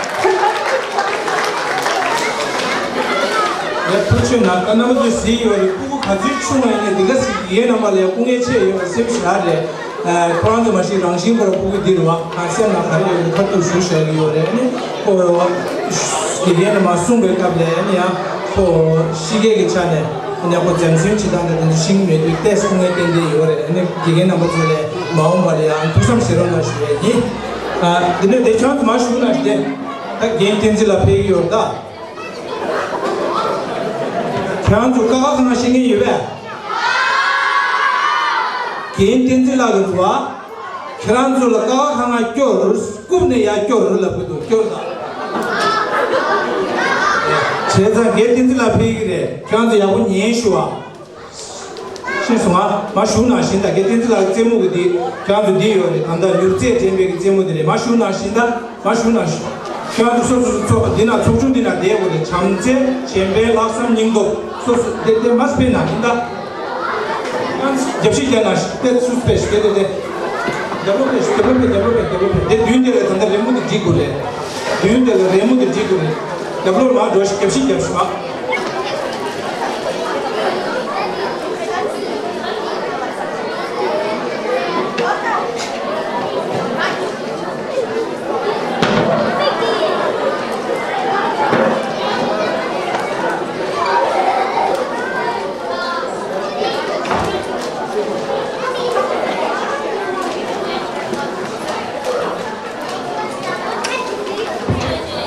ཡ། ཐུགས་རྗེ་གནང་། ད་རྣམ་པ་ཚོས་གཟིགས་ཡོད་རེད། སྤུ་གུ་ག་ཚོད་ཆུང་བ་ཡིན་ནའི་འདི་ག་ཟིག་ཡིན་ནམ་ལ་ཡ་སྐུ་ངལ་ཆེ་ཡོད་པ་སེམས་ཞེ་དྲག་རེད། ཨ། ཁོ་རང་ཚོ་མ་གཞི་རང་བཞིན་པར་སྤུ་གུ་འདི་རུ་བ་ག་སེམས་ནང་ག་རེ་ཡོད་ནི་ཁ་ཐུག་ཞུ་བཞག་གི་ཡོད་རེད། ཨ་ནི་ཁོ་དགེ་རྒན་ལ་མ་གསུངས་པའི་སྐབས་ལ་ཨ་ནི་ཡང་ཁོ་གཤིས་ཀའི་གི་ཆ་ནས། ཡག་པོ་འཛེམ་ཟོན་བྱེད་སྟངས་དེ་དེ་ཚོ་ཤེས་ཀྱི་མེད་དུས་ཏོག་ཙམ་དཀའ་ངལ་ཏན་ཏན་ཡོད་རེད། ཨ་ནི་དགེ་རྒན་རྣམ་པ་ཚོ་ལ་མ་འོངས་པ་ལ་ཡང་ཐུགས་བསམ་བཞེས་རོགས་གནང་ཞུ་ཡས་ཡིན། ཨ། འདི་ནས་དེ་ཁྱོད་ཚོ་མར་བཞུགས་གནང་ཞུ་དེ། ད་རྒན་བསྟན་འཛིན་ལགས་ཕེབས་ཀྱི་ཡོད་རེད་ད། ཁྱོད་ཚོ་ཀ་ཁ་གང་ཤེས་མཁན་ཡོད་པས། རྒན་བསྟན་འཛིན་ལགས་ཀྱི་འདུག་བ། ཁྱེད་རང་ཚོ་ལ་ཀ་ཁ་གང་སྐྱོར། རྐུབ་ནས་ཡར་སྐྱོར་ལབ་ཀྱི་འདུག་སྐྱོར་དང་། བྱས་ཙང་རྒན་བསྟན་འཛིན་ལགས་ཕེབས་ཀྱི་རེད། ཁྱེད་རང་ཚོ་ཡག་པོ་ཉན་ཞུ་བ། ཤེས་སོང་ང་། མར་བཞུགས་གནང་བཞིན་ད། རྒན་བསྟན་འཛིན་ལགས་ཀྱི་རྩེད་མོ་གི་འདི་ཁྱེད་རང་ཚོ་འདི་ཡོད་རེད། ད་ལྟ་མྱུར་རྩེད་འགྲན་པའི་གི་རྩེད་མོ་འདི་རེད། མར་བཞུགས་གནང་བཞིན་ད། མར་བཞུགས་གནང་ཞུ། ཁྱེད་རང་ཚོ་སོ་སོ་སོ་འདི་ན་ཚོགས་ཆུང་འདི་ན་བསྡད་དགོས་རེད། བྱམས་བརྩེ། གཞན་ཕན། ལྷག་བསམ། སྙིང་སྟོབས། སོ་སོ་དེ་དེ་མར་ཕེབས་གནང་ཡིན་ད། རྒྱབ་བཤིག་རྒྱག་གནང་ཞིག་དེ་སུ་ཕེབས་ཤིག་དེ་དེ་དེ། རྒྱབ་ལོགས་ཕེབས་ཤིག་རྒྱབ་ལོགས་ཕེབས། རྒྱབ་ལོགས་ཕེབས། རྒྱབ་ལོགས་ཕེབས། དེ་མདུན་དེ་ལ་ད་ལྟ་རི་མོ་དེ་སྒྲིག་དགོས་རེད། མདུན་དེ་ལ་རི་མོ་དེ་སྒྲིག་དགོས་རེད། རྒྱབ་ལོགས་མར་འགྲོ་ཞིག་རྒྱབ་བཤིག་རྒྱབ་ཞིག་མ།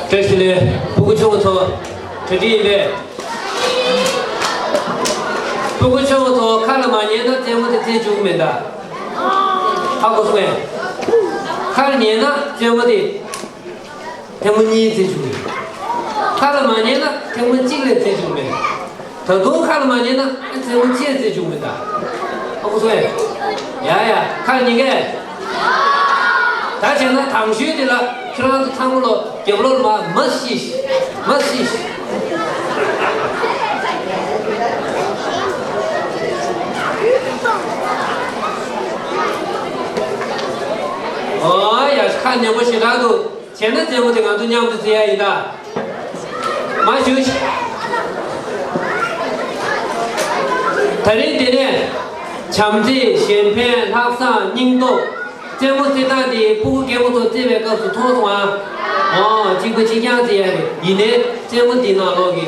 བཀྲ་ཤིས་བདེ་ལེགས། སྤུ་གུ་ཆུང་ངུ་ཚོ། གྲ་སྒྲིག་ཡིན་པས། སྤུ་གུ་ཆུང་ངུ་ཚོ། ཁ་ལ་མ་ཉན་ན་རྩེད་མོ་དེ་རྩེ་བཅུག་མེད་ད། ཧ་གོ་སོང་ངས། ཁ་ལ་ཉན་ན་རྩེད་མོ་དེ་ཐེངས་མ་གཉིས་རྩེ་བཅུག་མེད། ཁ་ལ་མ་ཉན་ན་ཐེངས་མ་གཅིག་ལས་རྩེ་བཅུག་མེད། ད་དུང་ཁ་ལ་མ་ཉན་ན་ཨ་ཚེ་མོ་ཅི་ཡང་རྩེ་བཅུག་མི་གདའ། ཨ་ཁུ་སོང་ཡ། ཡ་ཡ། ཁ་ལ་ཉན་གས། ད་བྱས་ན་དང་ཤོས་དེ་ལ་ཁྱེད་རང་ཚོ་ཚང་མ་ལོ་རྒྱབ་ལོག་མ་མ་ཤི་ཤི། མ་ཤི་ཤི། ཨོ་ཡ། ཁ་ཉན་པོ་ཞེ་དྲག་འདུག་བྱས་ན་རྩེད་མོ་དེ་ང་ཚོ་མཉམ་དུ་རྩེ་ཡ་ཡིན་ད། མ་ཞུ་ཞིག་ད་རིང་འདི་ནས་བྱམས་བརྩེ། གཞན་ཕན། ལྷག་བསམ། སྙིང་སྟོབས། རྩེད་མོ་རྩེ་སྟངས་འདི་ཕྲུ་གུ་རྒན་པོ་ཚོ་རྩེ་བའི་སྐབས་སུ་མཐོང་སོང་ཨ། ཨོ། གཅིག་པ་གཅིག་རྐྱང་རྩེ་ཡ་རེད། ཡིན་ནའི་རྩེད་མོ་འདི་ནང་ལོགས་ཀྱི་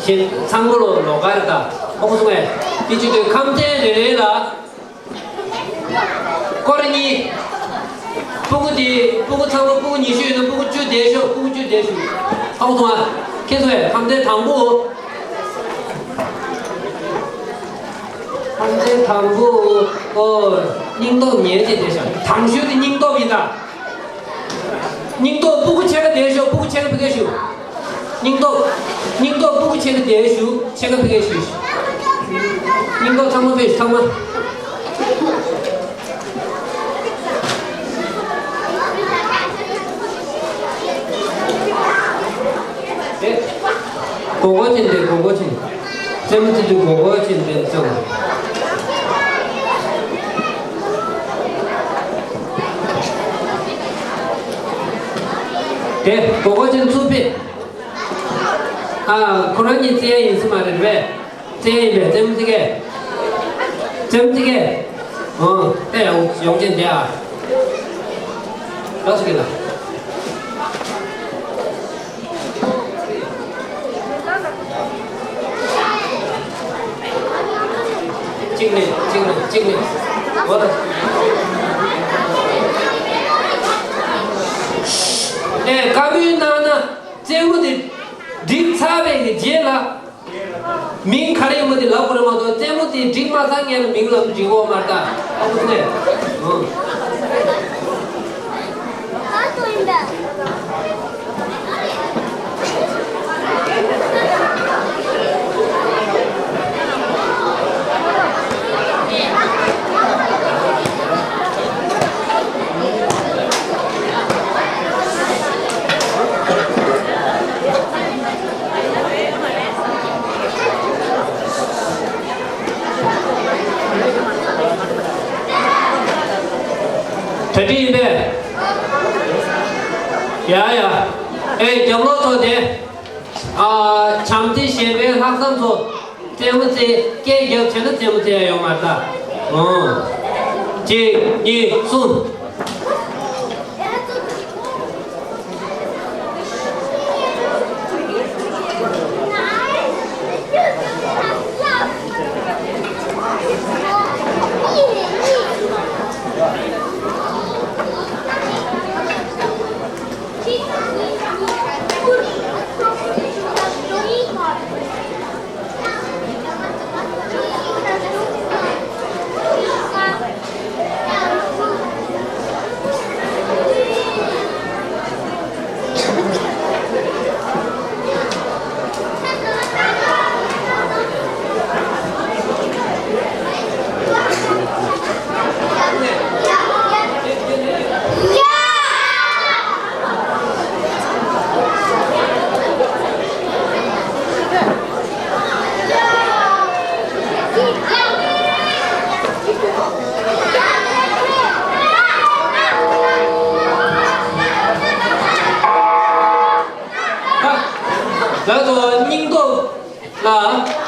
གཞན་ཚང་མ་ལོ་ལོགས་ཀ་རེད་ད། ཨ་ཁུ་སོང་ངས། དེ་བྱེད་དུས་ཁམས་ཚན་རེ་རེ་ལ། སྐོར་གཉིས། སྤུ་གུ་དེ། སྤུ་གུ་ཚང་མ་སྤུ་གུ་ཉི་ཤུ་ཡོད་ན་སྤུ་གུ་བཅུ་བསྡད་ཤོག་སྤུ་གུ་བཅུ་བསྡད་ཤོག་ཧ་གོ་སོང་ཨ། ཁྱེད་ཚོ་ཡ། ཁམས་ཚན་དང་པོ། ཁམས་ཚན་དང་པོ། ཨོ། སྙིང་སྟོབས་ཉལ་བྱས་བསྡད་ཤག་དང་ཤོས་དེ་སྙིང་སྟོབས་ཡིན་ད། སྙིང་སྟོབས། སྤུ་གུ་ཕྱེད་ཀ་བསྡད་ཤོག་སྤུ་གུ་ཕྱེད་ཀ་ཕ་གིར་བཞུགས། སྙིང་སྟོབས། སྙིང་སྟོབས། སྤུ་གུ་ཕྱེད་ཀ་བསྡད་བཞུགས། ཕྱེད་ཀ་ཕ་གིར་བཞུགས། སྙིང་སྟོབས་ཚང་མ་ཕེབས་ཤོག་ཚང་མ། དེ། གོ་གོ་ཅན་དེ་གོ་གོ་ཅན། རྩེད་མོ་རྩེ་དུས་གོ་གོ་ཅན་དེ་རྩེ་བ། དེ་གོ་གོ་ཅན་ཚུར་ཕེབས། ཨ། ཁོ་རང་གཉིས་རྩེ་ཡ་ཡིན་ས་མ་རེད་པས། རྩེ་ཡ་ཡིན་པས། རྩེད་མོ་རྩེ་གས། རྩེད་མོ་རྩེ་གས། ཨོ། ཨེ། ཡོང་ཡོང་ཅན་དེ་ཨ། ལགས་སོ་རྒན་ལགས། གཅིག་ནས་གཅིག་ནས་གཅིག་ནས། འོ་ད། ཨེ། བཀའ་མོལ་གནང་ན། རྩེད་མོ་དེ་འགྲིག་ཚར་བའི་གི་རྗེས་ལ། མིང་ག་རེ་ཡིན་པ་དེ་ལབ་དགོས་རེད་མ་གཏོགས། རྩེད་མོ་དེ་འགྲིག་མ་ཚར་སྔོན་ལ་མིང་ལབ་འགྲིག་གོ་མ་རེད་ད། ཨ་ཁུ་ནས། ཨོ། གྲ་སྒྲིག་ཡིན་པས། ཡ་ཡ། ཨེ། རྒྱབ་ལོགས་ཚོ་དེ། ཨ། བྱམས་བརྩེ། གཞན་ཕན། ལྷག་བསམ་ཚོ། རྩེད་མོ་རྩེ། སྐད་རྒྱབ་བྱས་ན་རྩེད་མོ་རྩེ་ཡ་ཡོང་མ་རེད་ད། ཨོ། གཅིག་གཉིས་གསུམ།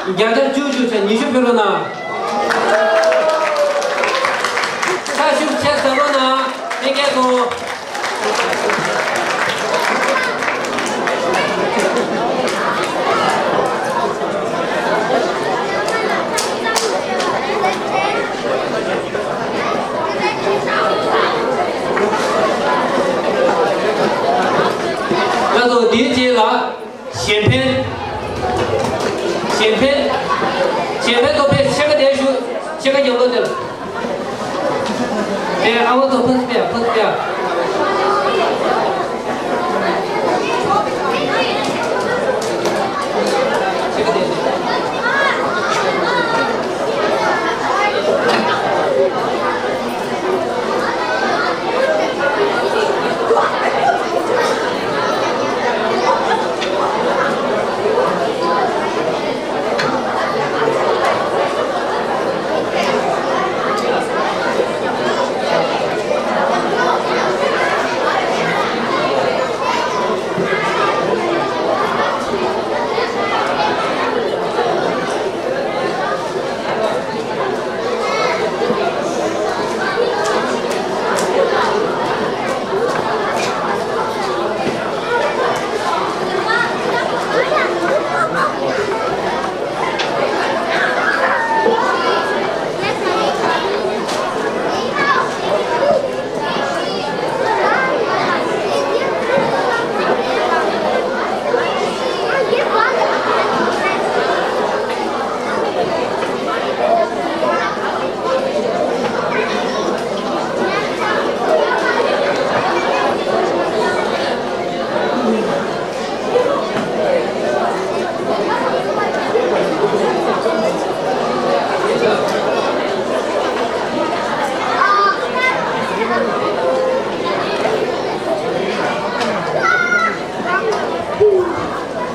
བརྒྱ་ཆ་བཅུ་བཅུ་ཆ་ཉི་ཤུ་ཕུལ་རོགས་གནང་། ས་ཤུགས་ཆེ་ཟེར་རོགས་གནང་། ལྷན་རྒྱས་ཚོ། ད་དུང་འདིའི་རྗེས་ལ། གཞན་ཕན། གཞན་ཕན། གཞན་ཕན་ཐོབ་པའི་ཕྱེད་ཀ་དེ་ཞུ། ཕྱེད་ཀ་རྒྱབ་ལོགས་དེ་ལ། དེ་ཨ་བ་ཚོ་ཕུད་སྤེ་ཕུད་སྤེ།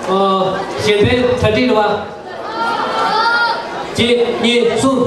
ཨ། གཞན་ཕན་གྲ་སྒྲིག་རེད་པ། གཅིག་གཉིས་གསུམ།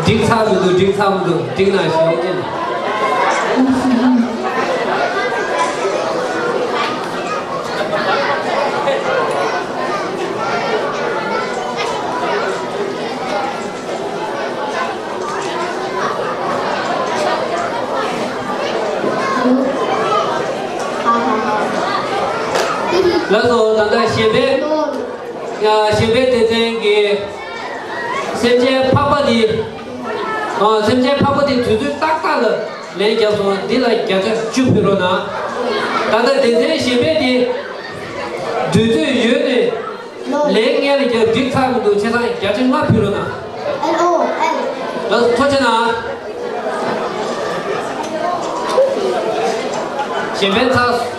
འགྲིག་ཚར་མི་འདུག་འགྲིག་ཚར་མི་འདུག་འགྲིག་ན་ཞུ་ཨེ། ལགས་སོ། ད་ལྟ་གཞན་ཕན། ཡ། གཞན་ཕན་སྡེ་ཚན་གྱི་སེམས་ཅན་ཕག་པ་འདི། ཨ། སེམས་ཅན་ཕག་པ་འདི་དུས་ཚོད་ཏག་ཏག་ལ་ལན་བརྒྱབ་སོང་། འདི་ལ་བརྒྱ་ཆ་བཅུ་ཕུལ་རོགས་གནང་། ད་ལྟ་སྡེ་ཚན་གཞན་ཕན་འདི་དུས་ཚོད་ཡོལ་ནས་ལན་སྔོན་ལ་བརྒྱབ་འགྲིག་ཚར་མི་འདུག་བྱས་ཙང་བརྒྱ་ཆ་ལྔ་ཕུལ་རོགས་གནང་། ཨེལ་ཨོ་ཨེལ། ལགས་སོ། ཐུགས་རྗེ་གནང་། གཞན་ཕན་ཚར།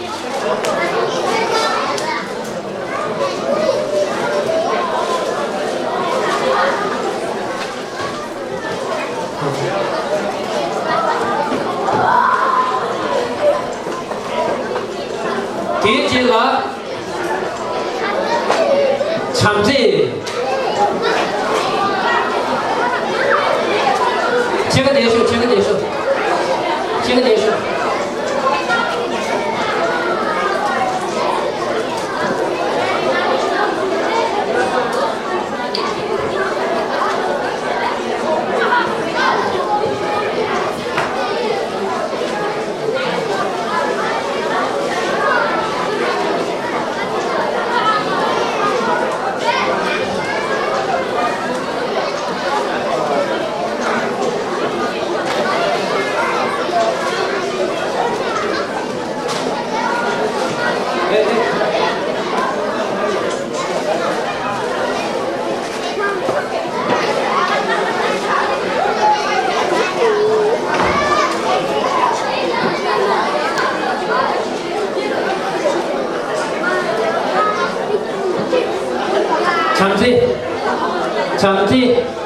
བྱམས་བརྩེ་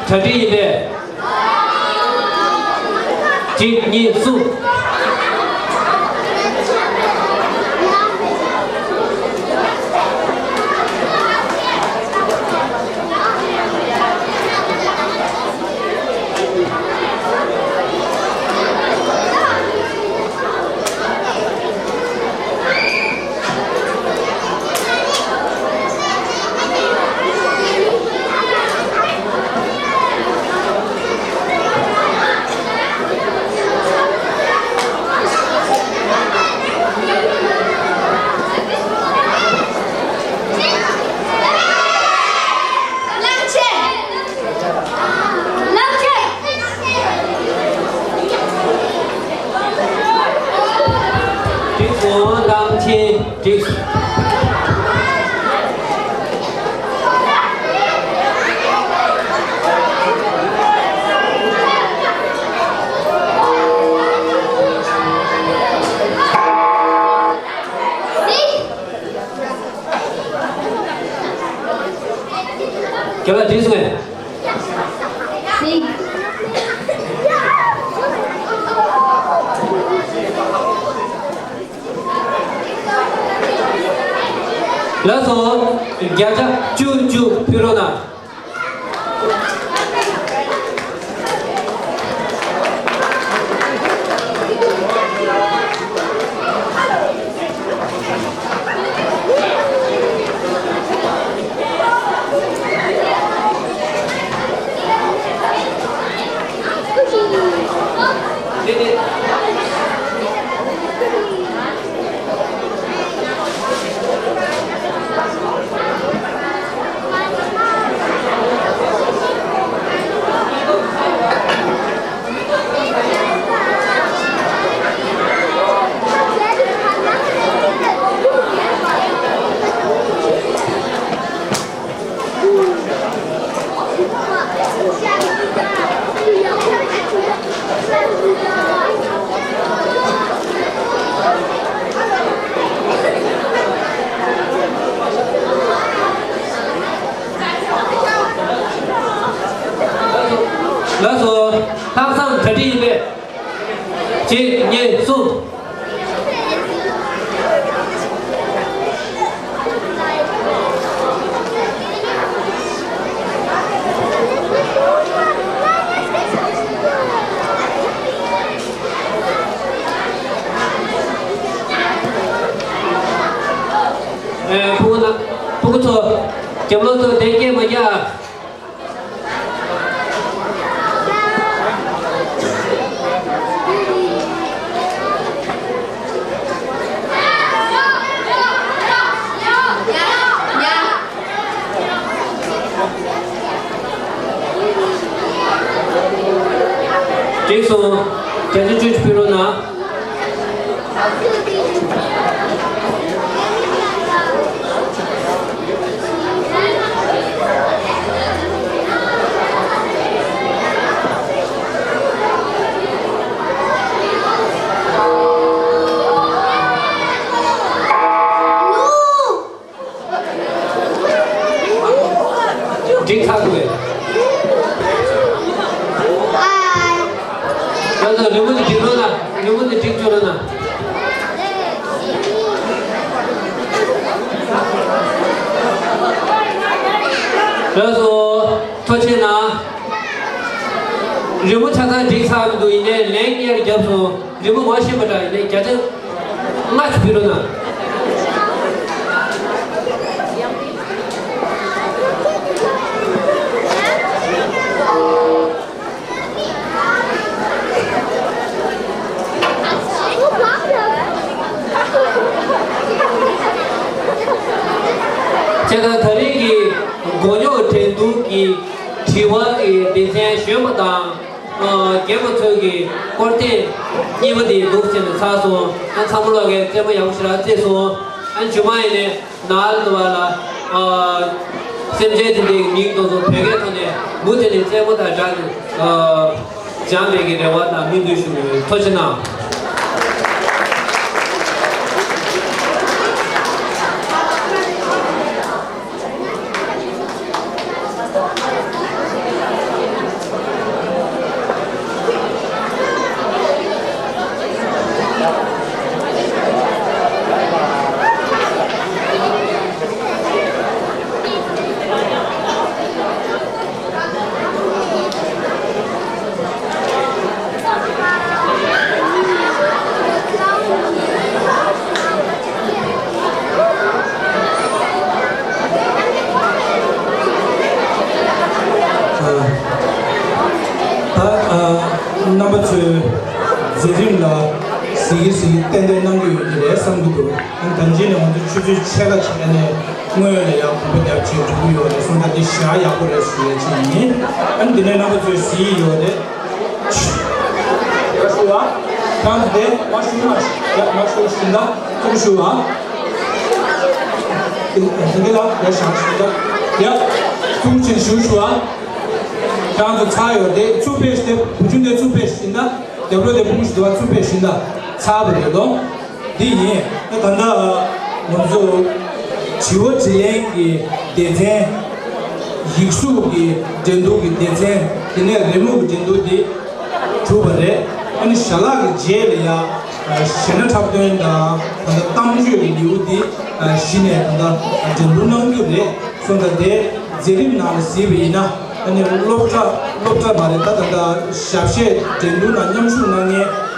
གྲ་སྒྲིག་ཡིན་པས། གཅིག་གཉིས་གསུམ། འགྲིག་སོང་། རྟགས་མཚན་འགྲིག་རྒན་ལགས་འགྲིག་སོང་ངས། ལགས་སོ། བརྒྱ་ཆ་བཅུ་བཅུ་ཕུལ་རོགས་གནང་། ལགས་སོ། ལྷག་བསམ་གྲ་སྒྲིག་ཡིན་པས། གཅིག་གཉིས་གསུམ། ཨེ། ཕྲུ་གུ་ན། ཕྲུ་གུ་ཚོ། རྒྱབ་ལོགས་ཚོ་དེ་སྐད་མ་རྒྱག་འགྲིག་སོང་། བརྒྱ་ཆ་བཅུ་ཕུལ་རོགས་གནང་། འགྲིག་ཚར་འདུག་གས། ཨ། ཡ་ད་རི་མོ་དེ་འགྲིག་རོགས་གནང་། རི་མོ་དེ་འགྲིག་བཅུག་རོགས་གནང་། ལགས་སོ། ཐུགས་རྗེ་གནང་། རི་མོ་ཆ་ཚང་འགྲིག་ཚར་མི་འདུག་ཡིན་ནའི་ལན་བརྒྱད་བརྒྱབ་སོང་། རི་མོ་ངོ་ཤེས་པ་འདྲ་ཡིན་ནའི་བརྒྱ་ཆ་ལྔ་ཞིག་ཕུལ་རོགས་གནང་། བྱས་ཙང་ད་རེས་ཀྱི་མགོ་རྙོག་འགྲན་བསྡུར་གྱི་དྲི་བ་གི་སྡེ་ཚན་གཞོན་པ་དང་། ཨ། རྒན་པ་ཚོའི་གི་སྐོར་ཐེངས་གཉིས་པ་དེ་འདུག་ཟེར་ནས་ཚར་སོང་། ཨ། ཚང་མ་ལོག་གིས་རྩེད་མོ་ཡག་པོ་ཞེ་དྲག་རྩེས་སོང་། ཨ། མཇུག་མ་ཡིན་ནས་ནཱ་ལ་དུ་བ་ལ། ཨ། སེམས་ཅན་དེ་འདྲའི་མིང་དེ་ཚོ་བོད་སྐད་ཐོག་ནས་མུ་མཐུད་ནས་རྩེད་མོ་དང་སྦྲགས་ནས། ཨ། སྦྱང་བའི་གི་རེ་བ་དང་སྨོན་འདུན་ཞུ་གི་ཡོད། ཐུགས་རྗེ་གནང་། མཛད་རིམ་ལ་གཟིགས་གཟིགས་ཏན་ཏན་གནང་གི་ཡོད་ཀྱི་རེད་བསམ་གྱི་འདུག་ཨ་ནི་ད་གིན་ནས་ང་ཚོ་ཆུ་ཚོད་ཕྱེད་ཀ་ཕྱིན་ནས་སྔོན་ལ་ཡང་གོམ་པ་བརྒྱབ་བྱས་འགྲོ་གི་ཡོད་རེད། སོང་ཙང་འདི་ཞེ་དྲག་ཡག་པོ་རེད་ཞུ་ཡས་ཅིག་ཡིན། ཨ་ནི་འདི་ནས་རྣམ་པ་ཚོས་གཟིགས་ཡོད་རེད། ཞུ་བ། གང་དེ་མ་ཞུ་མ་ཞུ་མ་ཞུ་ཞུ་ད་ཚུར་ཞུ་བ། དེ་ག་ལ་ཡ་ཞང་ཞུ་ད་ཡ་ཚུར་ཕྱིན་ཞུ་ཞུ་བ། གང་དུ་ཚར་ཡོད་དེ་ཚུར་ཕེབས་ཏེ་བུ་ཆུང་དེ་ཚུར་ཕེབས་ཤིག་ད། རྒྱབ་ལོགས་དེ་བུ་མོ་ཞིག་འདུག་བ་ཚུར་ཕེབས་ཤིག་ད། ཚར་བ་རེད་དོ། འདི་ཡིན། ད་ད་ལྟ་ང་ཚོ་དྲི་བ་དྲིས་ལན་གྱི་སྡེ་ཚན། ཡིག་གཟུགས་ཀྱི་འགྲན་བསྡུར་གྱི་སྡེ་ཚན། དེ་ནས་རི་མོ་གི་འགྲན་བསྡུར་འདི་གྲུབ་པ་རེད། ཨ་ནི་ཞལ་ལག་གི་རྗེས་ལ་ཡ་གཞས་སྣ་འཁྲབ་སྟོན་དང་ད་ལྟ་གཏམ་བརྗོད་ཀྱི་ལེའུ་འདི་གཞི་ནས་ད་ལྟ་འགྲན་བསྡུར་གནང་རྒྱུ་རེད། སོང་ཙང་དེ་མཛད་རིམ་ནང་ལ་གཟིགས་པ་ཡིན་ན། ཨ་ནི་སློབ་གྲྭ་སློབ་གྲྭ་མ་རེད་ད། ད་ལྟ་ཞབས་གཞས་འགྲན་བསྡུར་ནང་མཉམ་ཞུགས་གནང་མཁན་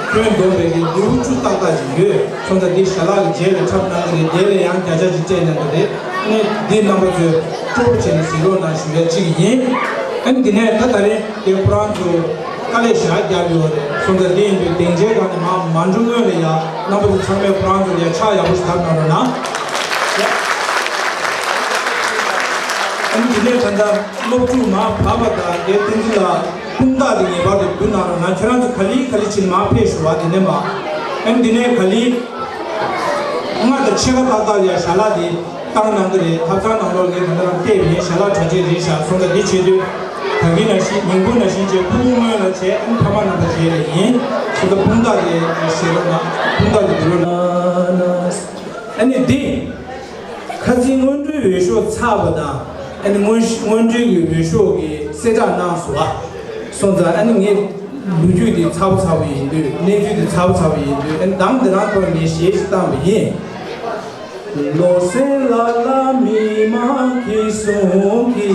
ཁྱོན་བསྡོམས་པའི་གི་ལེའུ་བཅུ་ཏག་ཏག་ཅིག་ཡོད། སོང་ཙང་འདི་ཞལ་ལག་གི་རྗེས་ལ་འཁྲབ་གནང་གི་རེད། དེ་ལ་ཡང་བརྒྱ་ཆ་ཅིག་སྤྲད་གནང་གི་རེད། ཨ་ནི་འདི་རྣམ་པ་ཚོས་སྤྲོ་པོ་བྱས་ནས་གཟིགས་རོགས་གནང་ཞུ་ཡ་གཅིག་ཡིན། ཨ་ནི་འདི་ནས་ད་ད་རེས་དེ་ཁོ་རང་ཚོ་དཀའ་ལས་ཞེ་དྲག་བརྒྱབ་ཡོད་རེད། སོང་ཙང་འདི་ཡིན་དུས་སྡིངས་ཆའི་སྒང་ནས་མར་མ་འགྲོ་སྔོན་ལ་ཡ་རྣམ་པ་ཚོ་ཚང་མས་ཁོ་རང་ཚོ་ལ་ཡ་ཕྱག་ཡག་པོ་ཞིག་བརྡབ་གནང་རོགས་གནང་། ཨ་ནི་དེ་ནས་ད་ལྟ་སློབ་ཕྲུག་མར་བབས་པ་དང་དེ་བསྟན་འཛིན་ལགས་དཔུང་རྟགས་དེ་ངེས་པར་དུ་བསྡུ་གནང་རོགས་གནང་། ཁྱེད་རང་ཚོ་ག་ལེ་ག་ལེ་བྱས་ནས་མར་ཕེབས་ཞུ་བ། དེ་ནས་མར་ཨ་ནི་དེ་ནས་ག་ལེ་སྔར་དང་ཕྱེད་ཀ་ཏག་ཏག་ལ་ཡ་ཞལ་ལག་དེ་བཏང་གནང་གི་རེད། ཐབ་ཚང་ནང་ལོགས་ངས་ད་ལྟ་རང་བལྟས་པ་ཡིན། ཞལ་ལག་གྲ་སྒྲིག་རེད་ཤག་སོང་ཙང་འདི་བྱེད་དུས་ད་གིན་ནང་བཞིན་ཉིན་གུང་ནང་བཞིན་བྱས་ཕྲུ་གུ་སྔོན་ལ་བྱས། ཨ་ནི་ཕ་མ་རྣམ་པ་རྗེས་ལ་ཡིན། སོང་ཙང་དཔུང་རྟགས་དེ་བཞེས་རོགས་གནང་། དཔུང་རྟགས་དེ་བསྡུ་རོགས་གནང་། ཨ་ནི་འདི། ཁ་སང་སྔོན་འགྲོའི་འོས་ཤོག་ཚར་བ་དང་། ཨ་ནི་སྔོན་སྔོན་འགྲོའི་གི་འོས་ཤོག་གི་གསལ་བསྒྲགས་གནང་སོང་བ། སོང་ཙང་ཨ་ནི་ངས་ལོ་རྒྱུས་དེ་ཚར་བ་ཚར་བ་ཡིན་དུས། གནས་ཚུལ་དེ་ཚར་བ་ཚར་བ་ཡིན་དུས། ཨ་ནི་གདམ་དེ་རང་ཐོག་ནས་གཞས་ཤིག་བཏང་བ་ཡིན། བློ་གསལ་ལ་ལ་མི་མང་གིས་གསུང་གི།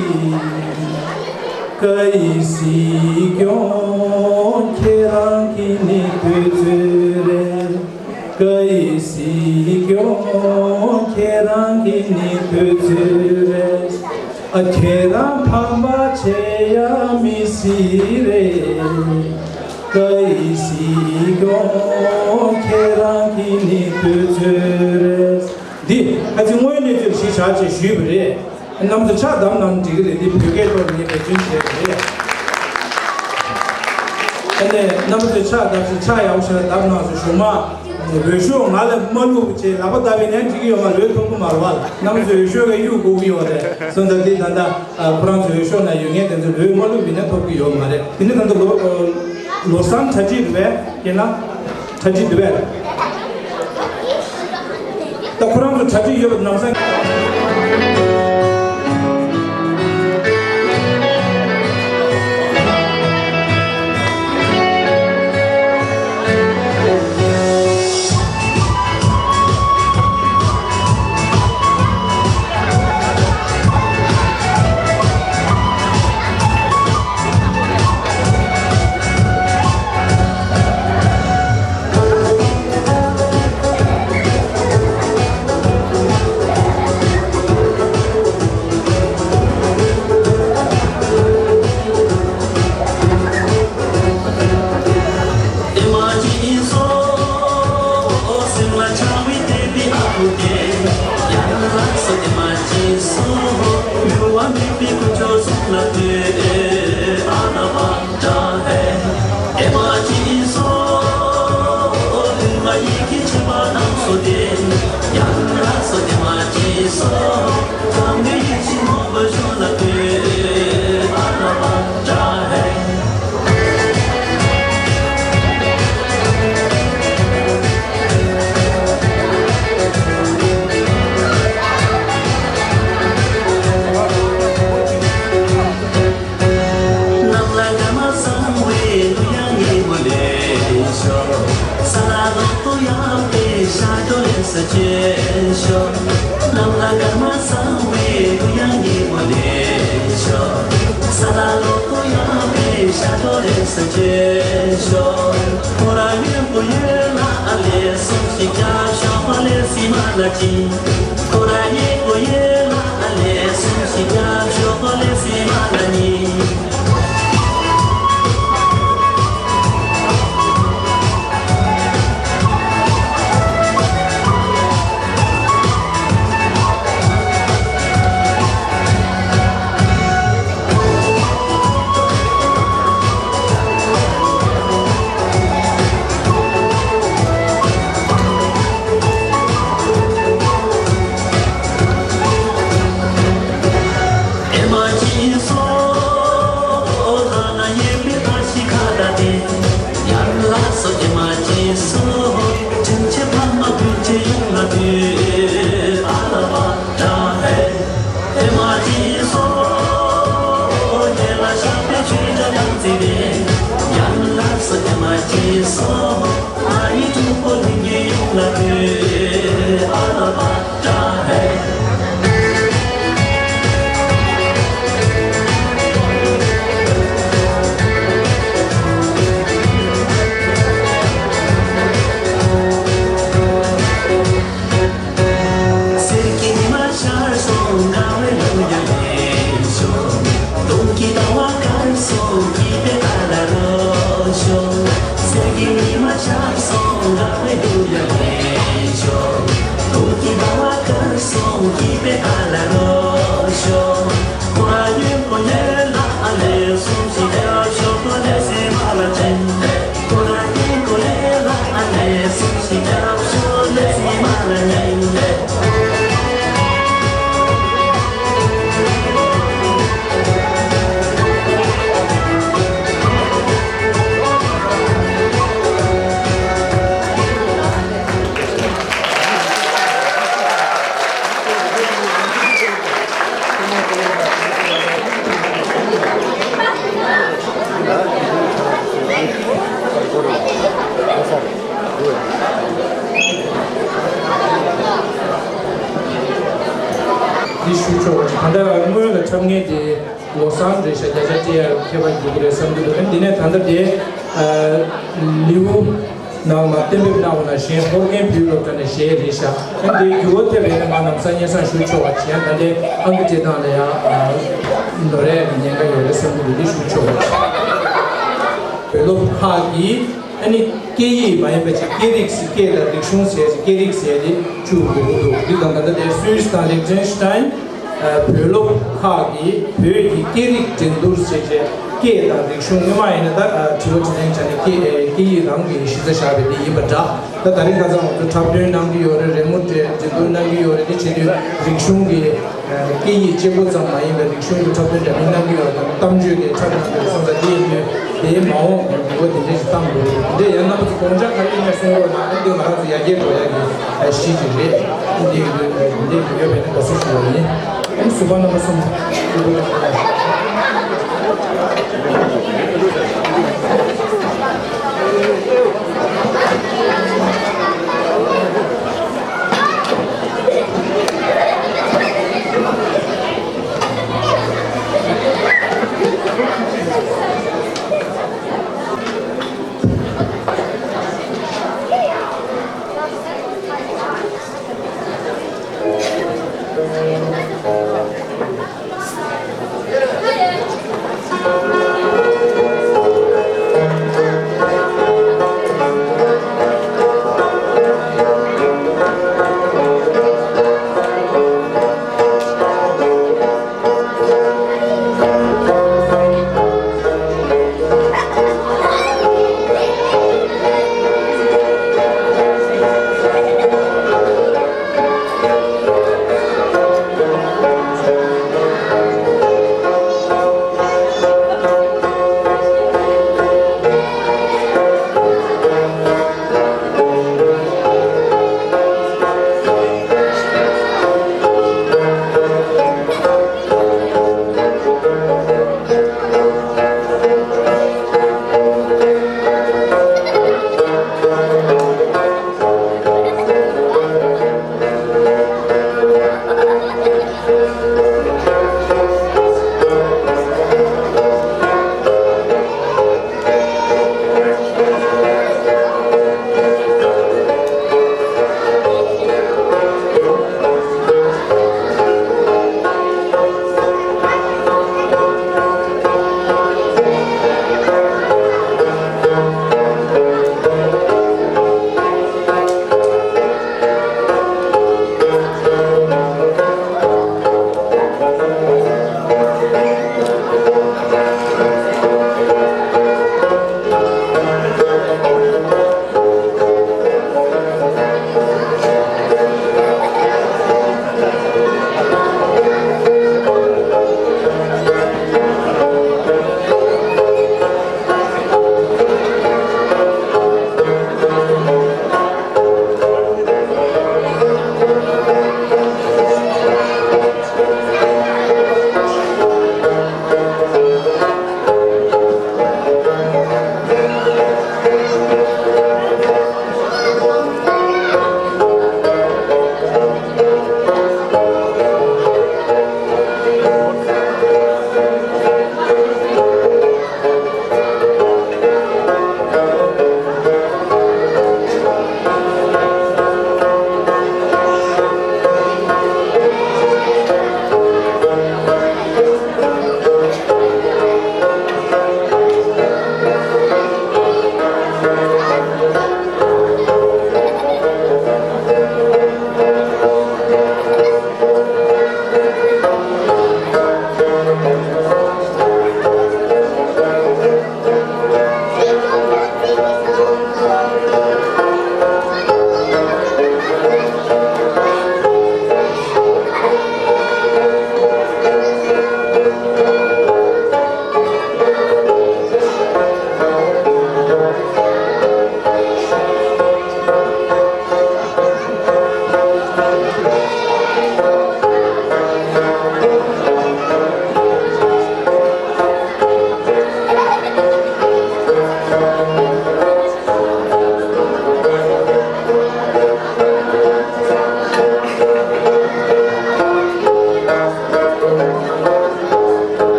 སྐུ་ཡི་སྲིད་སྐྱོང་ཁྱེད་རང་གི་ནི་དུས་ཚོད་རེད། སྐུ་ཡི་སྲིད་སྐྱོང་ཁྱེད་རང་གི་ནི་དུས་ཚོད་རེད། ཨ་ཁྱེད་རང་ཕམ་པ་བྱེད་ཡ་མི་སྲིད་རེད། སྐུ་ཡི་སྲིད་སྐྱོང་ཁྱེད་རང་གི་ནི་དུས་ཚོད་རེད། འདི་ཁ་སང་སྔོན་གནས་ཚུལ་ཞིག་བཞག་ཅེས་ཞུས་པ་རེད། རྣམ་ཚོ་ཕྱག་བརྡབ་གནང་འགྲིག་གི་རེད། འདི་བོད་སྐད་ཐོག་ནས་འབད་བརྩོན་བྱས་པ་རེད། ཨ་ནས་རྣམ་ཚོས་ཕྱག་བརྡབ་ཤིང་ཕྱག་ཡག་པོ་ཞིག་བརྡབ་གནང་སོང་། གཞུག་མ་འོས་ཤོག་ང་ལ་མ་བླུགས་བྱས་ལག་པ་བརྡབ་པ་ཡིན་ན་འགྲིག་གི་ཡོད་མ་རེད། ཐོབ་ཀྱི་མ་རེད་བ། རྣམ་ཚོས་འོས་ཤོག་གི་གཡུག་དགོས་ཀྱི་ཡོད་རེད། སོང་ཙང་འདི་ད་ལྟ་ཁོ་རང་ཚོའི་འོས་ཤོག་ན་ཡོད་མཁན་དེ་ཚོ་འོས་མ་བླུགས་པ་ཡིན་ན་ཐོབ་ཀྱི་ཡོད་མ་རེད། དེ་ནི་ད་ལྟ་ལོ་ལོ་གསར་གྲ་སྒྲིག་རེད་པས། ཡིན་ན། གྲ་སྒྲིག་འདུག་པས། ད་ཁོ་རང་ཚོ་གྲ་སྒྲིག་ཡོད་པ་ནང་སང་། འདི་ཞུ་ཆོག་པ་ཅིག་གང་ལྟར་སྔོན་ལ་འཁྲབ་མཁན་དེ་ལོ་སར་རེད་ཤག་བརྒྱ་ཆ་སྤྲད་ཡ་མཁས་པ་འགྱུར་གྱི་རེད་བསམ་གྱི་འདུག་ཨ་འདི་ནས་ད་ལྟ་དེ་ལིའུ་ནང་ལ་གཏན་འབེབས་གནང་བ་ནང་བཞིན་ཧོར་རྒན་བོད་སློབ་གྲྭ་ནས་གཞས་རེད་ཤག་ཨ་འདི་འགྱུར་བ་ཐེབས་པ་ཡིན་ན་ང་ལམ་སང་སྙན་སེང་ཞུ་ཆོག་པ་བྱས། ད་ལྟའི་ཨང་ཀི་སྤྲད་སྟངས་ལ་ཡང་ནོར་ཡ་ཉེན་ཁ་ཡོད་རེད་བསམ་གྱི་འདུག་འདི་ཞུ་ཆོག་པ་བྱས། བོད་སློབ་ཁག་གིས་ཨ་ནི་སྐད་ཡིག་མ་ཡིན་པ་ཅིག་སྐད་རིགས་ཤིག་སྐད་དང་རིག་གཞུང་ཟེར་ཅིག་སྐད་རིགས་ཟེར་ཏེ་བཅུག་དགོས་ཀྱི་འདུག་འདི་དང་ད་ལྟ་དེ་སུད་སི་དང་ལིག་ཏེན་ཤི་ཏན་བོད་སློབ་ཁག་གིས་བོད་ཀྱི་སྐད་རིགས་འགྲན་བསྡུར་ཟེར་བྱས་སྐད་དང་རིག་གཞུང་སྔོན་མ་ཡིན་ན་ད་དྲི་བ་དྲིས་ལན་བྱས་ནས་སྐད་སྐད་ཡིག་རང་གི་གཞི་རྩ་བཞག་པའི་དེ་ཡིན་པ་འདྲ། ད་ད་རིང་ཁ་སང་ང་ཚོ་འཁྲབ་སྟོན་གནང་གི་ཡོད་རེད། རི་མོ་འབྲི་འགྲན་བསྡུར་གནང་གི་ཡོད་རེད། དེ་བྱེད་དུས་རིག་གཞུང་གི་སྐད་ཡིག་གཅིག་པོ་ཙམ་མ་ཡིན་པའི་རིག་གཞུང་གི་འཁྲབ་སྟོན་འདྲ་མིན་གནང་གི་ཡོད་དམ། གཏམ་བརྗོད་ཀྱི་འཁྲབ་གནང་གི་ཡོད་སོང་ཙང་དེ་ཡིན་དུས་དེའི་མ་འོངས་འགྱུར་བ་དེ་འདྲས་ཤིག་བཏང་དགོས་རེད། དེ་འདྲས་ཡང་རྣམ་པ་ཚོ་དགོངས་འཆར་ག་རེ་ཡིན་ན་གསུང་རོགས་གནང་། ཨ་འདི་ང་རང་ཚོ་ཡར་རྒྱས་འགྲོ་ཡ་གི་གཞི་ཅིག་རེད། ཨ་འདི་ཡིན་དུས་འདི་ཡོད་པའི་དགའ་བསུ་ཞུ་བ་ཡིན། ཨ་ཟུར་པ་རྣམ་པ་གསུམ།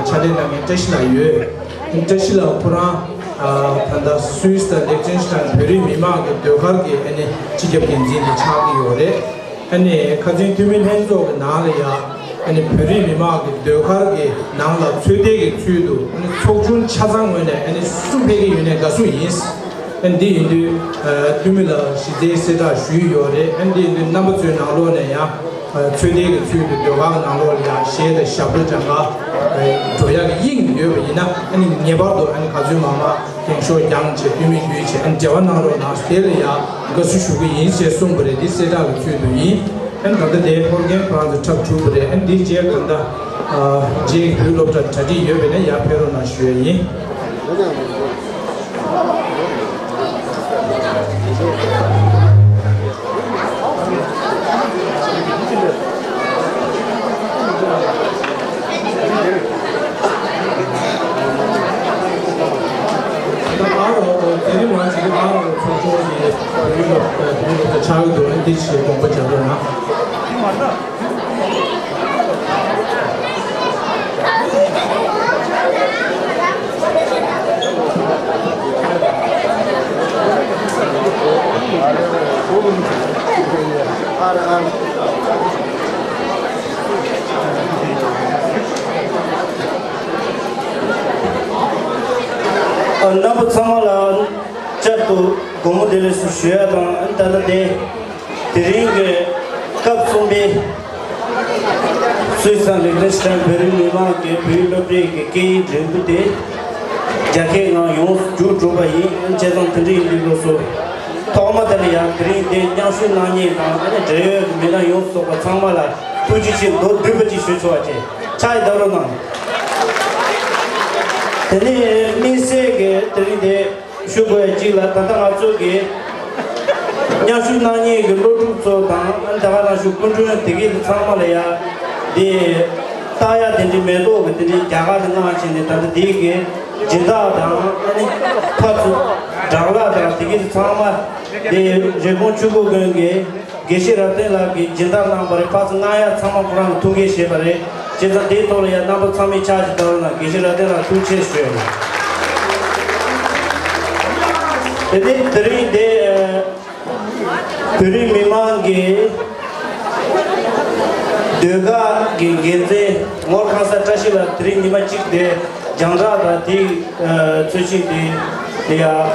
ཕྱག་ལས་གནང་མཁན་བཀྲ་ཤིས་ལགས་ཡོད། བཀྲ་ཤིས་ལགས་ཁོ་རང་ཨ་ད་ལྟ་སུད་སི་དང་ལིག་ཏེན་སི་ཊན་བོད་རིགས་མི་མང་གི་ཟློས་གར་གྱི་ཨ་ནི་སྤྱི་ཁྱབ་འགན་འཛིན་དེ་ཆགས་ཀྱི་ཡོད་རེད། ཨ་ནི་ཁ་སང་འཐུས་མི་ལྷན་ཚོགས་ཀྱི་ནང་ལ་ཡང་ཨ་ནི་བོད་རིགས་མི་མང་གི་ཟློས་གར་གྱི་ནང་ལ་ཚོད་ལྟའི་གི་ཚུལ་དུ་ཨ་ནི་ཚོགས་ཆུང་ཆ་ཚང་ངོས་ནས་ཨ་ནི་གསུམ་ཕེབས་ཀྱི་ཡོད་ནས་དགའ་བསུ་ཡིན། ཨ་ནི་འདི་ཡིན་དུས་ཨ་འཐུས་མི་ལ་གཞི་རྩའི་གསལ་བསྒྲགས་ཞུས་ཡོད་རེད། ཨ་ནི་འདི་ཡིན་དུས་རྣམ་པ་ཚོའི་ནང་ལོགས་ནས་ཡང་ཨ་ཚོད་ལྟའི་གི་ཚུལ་དུ་ཟློས་གར་གྱི་ནང་ལོགས་ལ་ཡང་གཞས་དང་ཞབས་བྲོ་སྦྱང་ག་ཨ་འགྲོ་ཡག་གི་དབྱིངས་ཡོད་པ་ཡིན་ན་ཨ་ནི་ངེས་པར་དུ་ཨ་ནི་ག་ཚོད་མང་མང་། འགེངས་ཤོག་རྒྱང་བྱས་འཐུས་མི་བརྒྱུད་བྱས་ཨ་ནི་འབྲེལ་བ་གནང་རོགས་གནང་། དེ་ལ་ཡང་དགའ་བསུ་ཞུ་གི་ཡིན་ཞེས་གསུངས་པ་རེད། འདི་གསལ་བསྒྲགས་ཀྱི་ཚུལ་དུ་ཡིན། ཨ་ནི་ད་ལྟ་དེ་ཧོར་རྒན་ཁོ་རང་ཚོ་འཁྲབ་གྲུབ་པ་རེད། ཨ་ནི་འདི་རྗེས་གང་ལྟར་ཨ་རྗེས་བོད་སློབ་གྲྭ་གྲ་སྒྲིག་ཡོད་པ་ཡིན་ན་ཡར་ཕེབས་རོགས་གནང་ཞུ་ཡ་ཡིན། ད་ཨ་རོ་དེ་རིང་ང་ཚོའི་ཨ་རོ་ཚོགས་ཆུང་གི་བོད་ཀྱི་ཆགས་ཡོད་དུ་འདི་ཞེས་དགོངས་པ་བཞག་རོགས་གནང་། རྣམ་པ་ཚང་མ་ལ་བསྐྱར་དུ་དགོང་མོ་བདེ་ལེགས་སུ་ཞུ་ཡ་དང་། ད་ལྟ་དེ་དེ་རིང་གི་སྐབས་གསུམ་པའི་སུད་སི་དང་ལིག་ཏེན་སི་ཊན་བོད་རིགས་མི་མང་གི་བོད་ཡིག་སློབ་གྲྭའི་གི་སྐད་ཡིག་འགྲན་བསྡུར་དེ་རྒྱལ་ཁའི་ངང་ཡོངས་སུ་མཇུག་གྲུབ་པ་ཡིན། བྱས་ཙང་དེ་འདྲ་ཡིན་དུས་སྐབས་སུ་ཐོག་མ་དེ་ལ་ཡང་དེ་རིང་འདིར་མཉམ་ཞུགས་གནང་མཁན་དང་ཨ་ནི་འབྲེལ་ཡོད་ཀྱི་མི་སྣ་ཡོངས་སུ་རྫོགས་པ་ཚང་མ་ལ་ཐུགས་རྗེ་ཆེ་མདོར་བསྡུས་པ་ཅིག་ཞུ་ཆོག་པ་བྱས། ཕྱག་ཡིས་བརྡབ་རོགས་གནང་། དེ་ནས་དམིགས་བསལ་གྱི་དེ་རིང་འདིར་ཞུ་དགོས་ཡ་གཅིག་ལ། ད་ལྟ་ང་ཚོ་གི་མཉམ་ཞུགས་གནང་མཁན་གྱི་སློབ་ཕྲུག་ཚོ་དང་ཨ་ནི་ད་ག་ནང་བཞིན་སྐུ་མགྲོན་དེ་གའི་ཚང་མ་ལ་ཡ་འདི་ལྟ་ཡ་དེ་འདྲའི་མེ་ཏོག་གི་དེ་འདྲའི་རྒྱ་གར་ནས་མངགས་བྱས་ནས་ད་ལྟ་འདི་གི་སྦྱིན་བདག་དང་ཨ་ནི་ཕར་ཚུར་སྦྲག་ལ་དང་དེ་གའི་ཚང་མ་འདི་རེབ་གོང་ཆུ་འགོ་དགོན་གྱི་དགེ་བཤེས་རབ་བརྟན་ལགས་ཀྱིས་སྦྱིན་བདག་གནང་བ་རེད། ཕར་ཚུར་མངགས་ཡ་ཚང་མ་ཁོ་རང་གིས་ཐུགས་འགན་བཞེས་པ་རེད། བྱས་ཙང་དེའི་ཐོག་ལ་ཡང་རྣམ་པ་ཚང་མས་ཕྱག་ཅིག་བརྡབ་རོགས་གནང་། དགེ་བཤེས་རབ་བརྟན་ལགས་ཐུགས་རྗེ་ཆེ་ཞུ་ཡ་ཡིན། དེ་ནས་དེ་རིང་འདི་བོད་རིགས་མི་མང་གི་ཟློས་གར་གྱི་འགན་འཛིན་ངོར་ཁང་གསར་བཀྲ་ཤིས་ལགས་དེ་རིང་ཉི་མ་གཅིག་དེ་རྒྱང་བསྒྲགས་དང་དེའི་ཚོས་ཆེན་དེ་དེ་ཡང་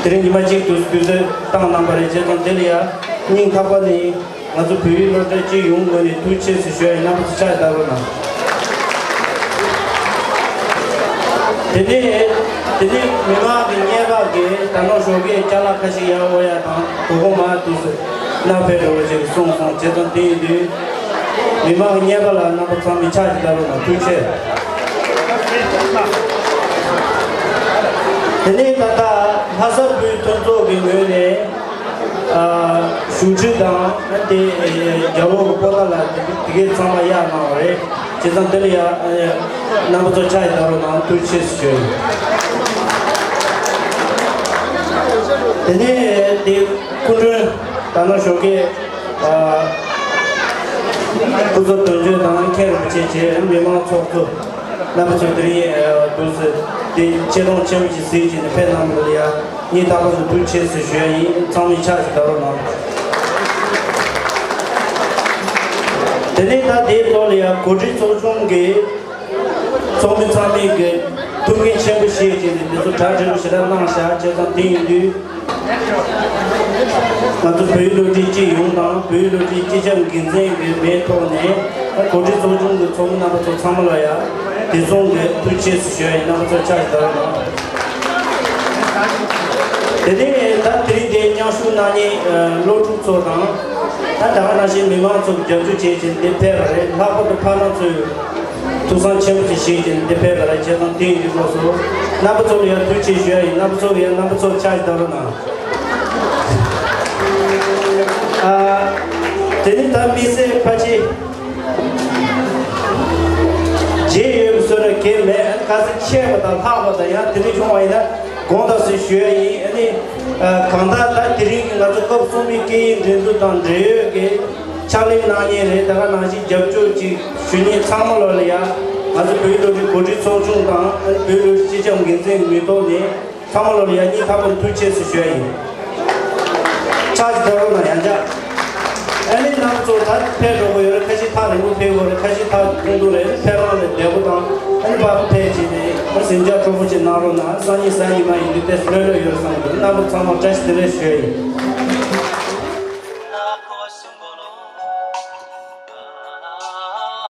དེ་རིང་ཉི་མ་གཅིག་དུས་དུས་ཚོད་བཏང་གནང་བ་རེད། བྱས་ཙང་དེ་ལ་ཡང་སྙིང་ཐག་པ་ནས་ང་ཚོ་བོད་ཡིག་སློབ་གྲྭ་སྤྱི་ཡོངས་ངོས་ནས་ཐུགས་རྗེ་ཆེ་ཞུ་ཡ་ཡིན། རྣམ་པ་ཚོ་ཕྱག་བརྡབ་རོགས་གནང་། དེ་ནས་དེ་ནས་མི་མང་གི་སྙན་པ་གི་ད་ནོར་ཞོགས་ཀས་ཅ་ལག་ཁ་ཤས་ཡར་འོ་ཡ་དང་དོ་དགོང་མ་དུས་སུ་ནང་ཕེབས་འགྲོ་བ་ཞིག་གསུངས་སོང་། བྱས་ཙང་དེ་ཡིན་དུས་མི་མང་གི་སྙན་པ་ལ་རྣམ་པ་ཚང་མས་ཕྱག་ཅིག་བརྡབ་རོགས་གནང་། ཐུགས་རྗེ་ཆེ། དེ་ནས་ད་ལྟ་ལྷ་ས་བོད་མཐུན་ཚོགས་ཀྱི་ངོས་ནས་ཨ་བཞུགས་ཁྲི་དང་དེ་རྒྱལ་པོ་གི་པོ་ཏ་ལ་དེ་དེ་གའི་ཚང་མ་གཡར་གནང་བ་རེད། བྱས་ཙང་དེ་ལ་ཡ་རྣམ་པ་ཚོ་ཕྱག་ཅིག་བརྡབ་རོགས་གནང་། ཐུགས་རྗེ་ཆེ་ཞུ། དེ་ནས་དེ་སྐུ་མགྲོན་ད་ནོར་ཞོགས་ཀས་ཨ་སྐུ་ཚབ་དོན་གཅོད་དང་མཁན་རིན་པོ་ཆེ་བཅས་མི་མང་ཚོགས་གཙོ་རྣམ་པ་ཚོ་དེ་རིང་ཨ་དུས་སུ་དེ་ཆེ་མཐོང་ཆེན་པོ་ཞིག་གཟིགས་བྱས་ནས་ཕེབས་གནང་བ་ལ་ཡ་སྙིང་ཐག་པ་ནས་ཐུགས་རྗེ་ཆེ་ཞུ་ཡ་ཡིན། ཚང་མས་ཕྱག་ཅིག་བརྡབ་རོགས་གནང་། དེ་ནས་ད་དེའི་ཐོག་ལ་ཡང་གོ་སྒྲིག་ཚོགས་ཆུང་གི་ཚོགས་མི་ཚང་མས་ཀྱི་ཐུགས་འགན་ཆེན་པོ་བཞེས་བྱས་ནས་འདི་ཚོ་གྲ་སྒྲིག་པོ་ཞེ་དྲག་གནང་བཞག་བྱས་ཙང་དེ་ཡིན་དུས། ང་ཚོ་བོད་ཡིག་སློབ་གྲྭའི་སྤྱི་ཡོངས་དང་བོད་ཡིག་སློབ་གྲྭའི་སྤྱི་ཁྱབ་འགན་འཛིན་གྱི་མིང་ཐོག་ནས་གོ་སྒྲིག་ཚོགས་ཆུང་གི་ཚོགས་མི་རྣམ་པ་ཚོ་ཚང་མ་ལ་ཡང་དེ་མཚུངས་ཀྱི་ཐུགས་རྗེ་ཆེ་ཞུ་ཡ་ཡིན། རྣམ་པ་ཚོ་ཕྱག་ཅིག་བརྡབ་རོགས་གནང་། དེ་ནས་ད་དེ་རིང་འདིར་མཉམ་ཞུགས་གནང་མཁན་སློབ་ཕྲུག་ཚོ་དང་ད་ད་ག་ནང་བཞིན་མི་མང་ཚོ་རྒྱབ་སྐྱོར་བྱེད་བཞིན་འདིར་ཕེབས་པ་རེད། ལྷག་པར་དུ་ཕ་མ་ཚོས། ཐུགས་བསམ་ཆེན་པོ་ཅིག་བཞེས་ཀྱིན་འདི་ཕེབས་པ་རེད། བྱས་ཙང་དེ་ཡིན་དུས་སྐབས་སུ་རྣམ་པ་ཚོ་ལ་ཡང་ཐུགས་རྗེ་ཆེ་ཞུ་ཡ་ཡིན། རྣམ་པ་ཚོ་ལ་ཡང་རྣམ་པ་ཚོ་ཕྱག་ཅིག་བརྡབ་རོགས་གནང་། ཨ། དེ་ནས་ད་དམིགས་བསལ་ཕལ་ཆེར་མཇལ་ཡོད་པའི་བཟོ་འདྲ་གང་ཡང་མེད། ཁ་སང་ཆད་པ་དང་ལྷག་པ་དང་ཡང་དེ་འདྲ་བྱུང་བ་ཡིན་ན་དགོངས་དག་ཟེར་ཞུ་ཡ་ཡིན། ཨ་ནི་གང་ལྟར་ད་དེ་རིང་གི་ང་ཚོ་སྐབས་གསུམ་པའི་སྐད་ཡིག་འགྲན་བསྡུར་དང་འབྲེལ་ཡོད་ཀྱི་ཕྱག་ལས་གནང་མཁན་རེད། ད་ག་ནང་བཞིན་རྒྱབ་སྐྱོར་ཅིག་ཞུ་མཁན་ཚང་མ་ལོ་ལ་ཡ་ ང་ཚོ་བོད་བློ་གྲོས་གོ་སྒྲིག་ཚོགས་ཆུང་དང་ཨ་ནི་བོད་བློ་གྲོས་སྤྱི་ཁྱབ་འགན་འཛིན་གྱི་མི་ཐོག་ནས་ཚང་མ་ལ་ཡ་སྙིང་ཐག་པ་ནས་ཐུགས་རྗེ་ཆེ་ཞུ་ཡ་ཡིན། ཕྱག་ཅིག་རྡབ་རོགས་གནང་ཡང་བསྐྱར། ཨ་ནི་རྣམ་པ་ཚོ་ད་ཕེབས་འགྲོ་གི་ཡོད་རེད། ཁ་ཤས་ཐག་རིང་པོ་ཕེབས་དགོས་རེད། ཁ་ཤས་ཐག་ཐུང་ཐུང་རེད། ཕེབས་རང་ལ་བདེ་པོ་དང་ཨ་ནི་ཕར་ཕེབས་བྱས་ནས་ཨ་ཟིང་ཆ་སྤྲོ་པོ་ཅིག་གནང་རོགས་གནང་། སང་ཉིན་གཟའ་ཉི་མ་ཡིན་དུས་ཏོག་ཙམ་ལྷོད་ལྷོད་ཡོད་རེད་བསམ་གི་འདུག་རྣམ་པ་ཚང་མ་བཀྲ་ཤིས་བདེ་ལེགས་ཞུ་ཡ་ཡིན།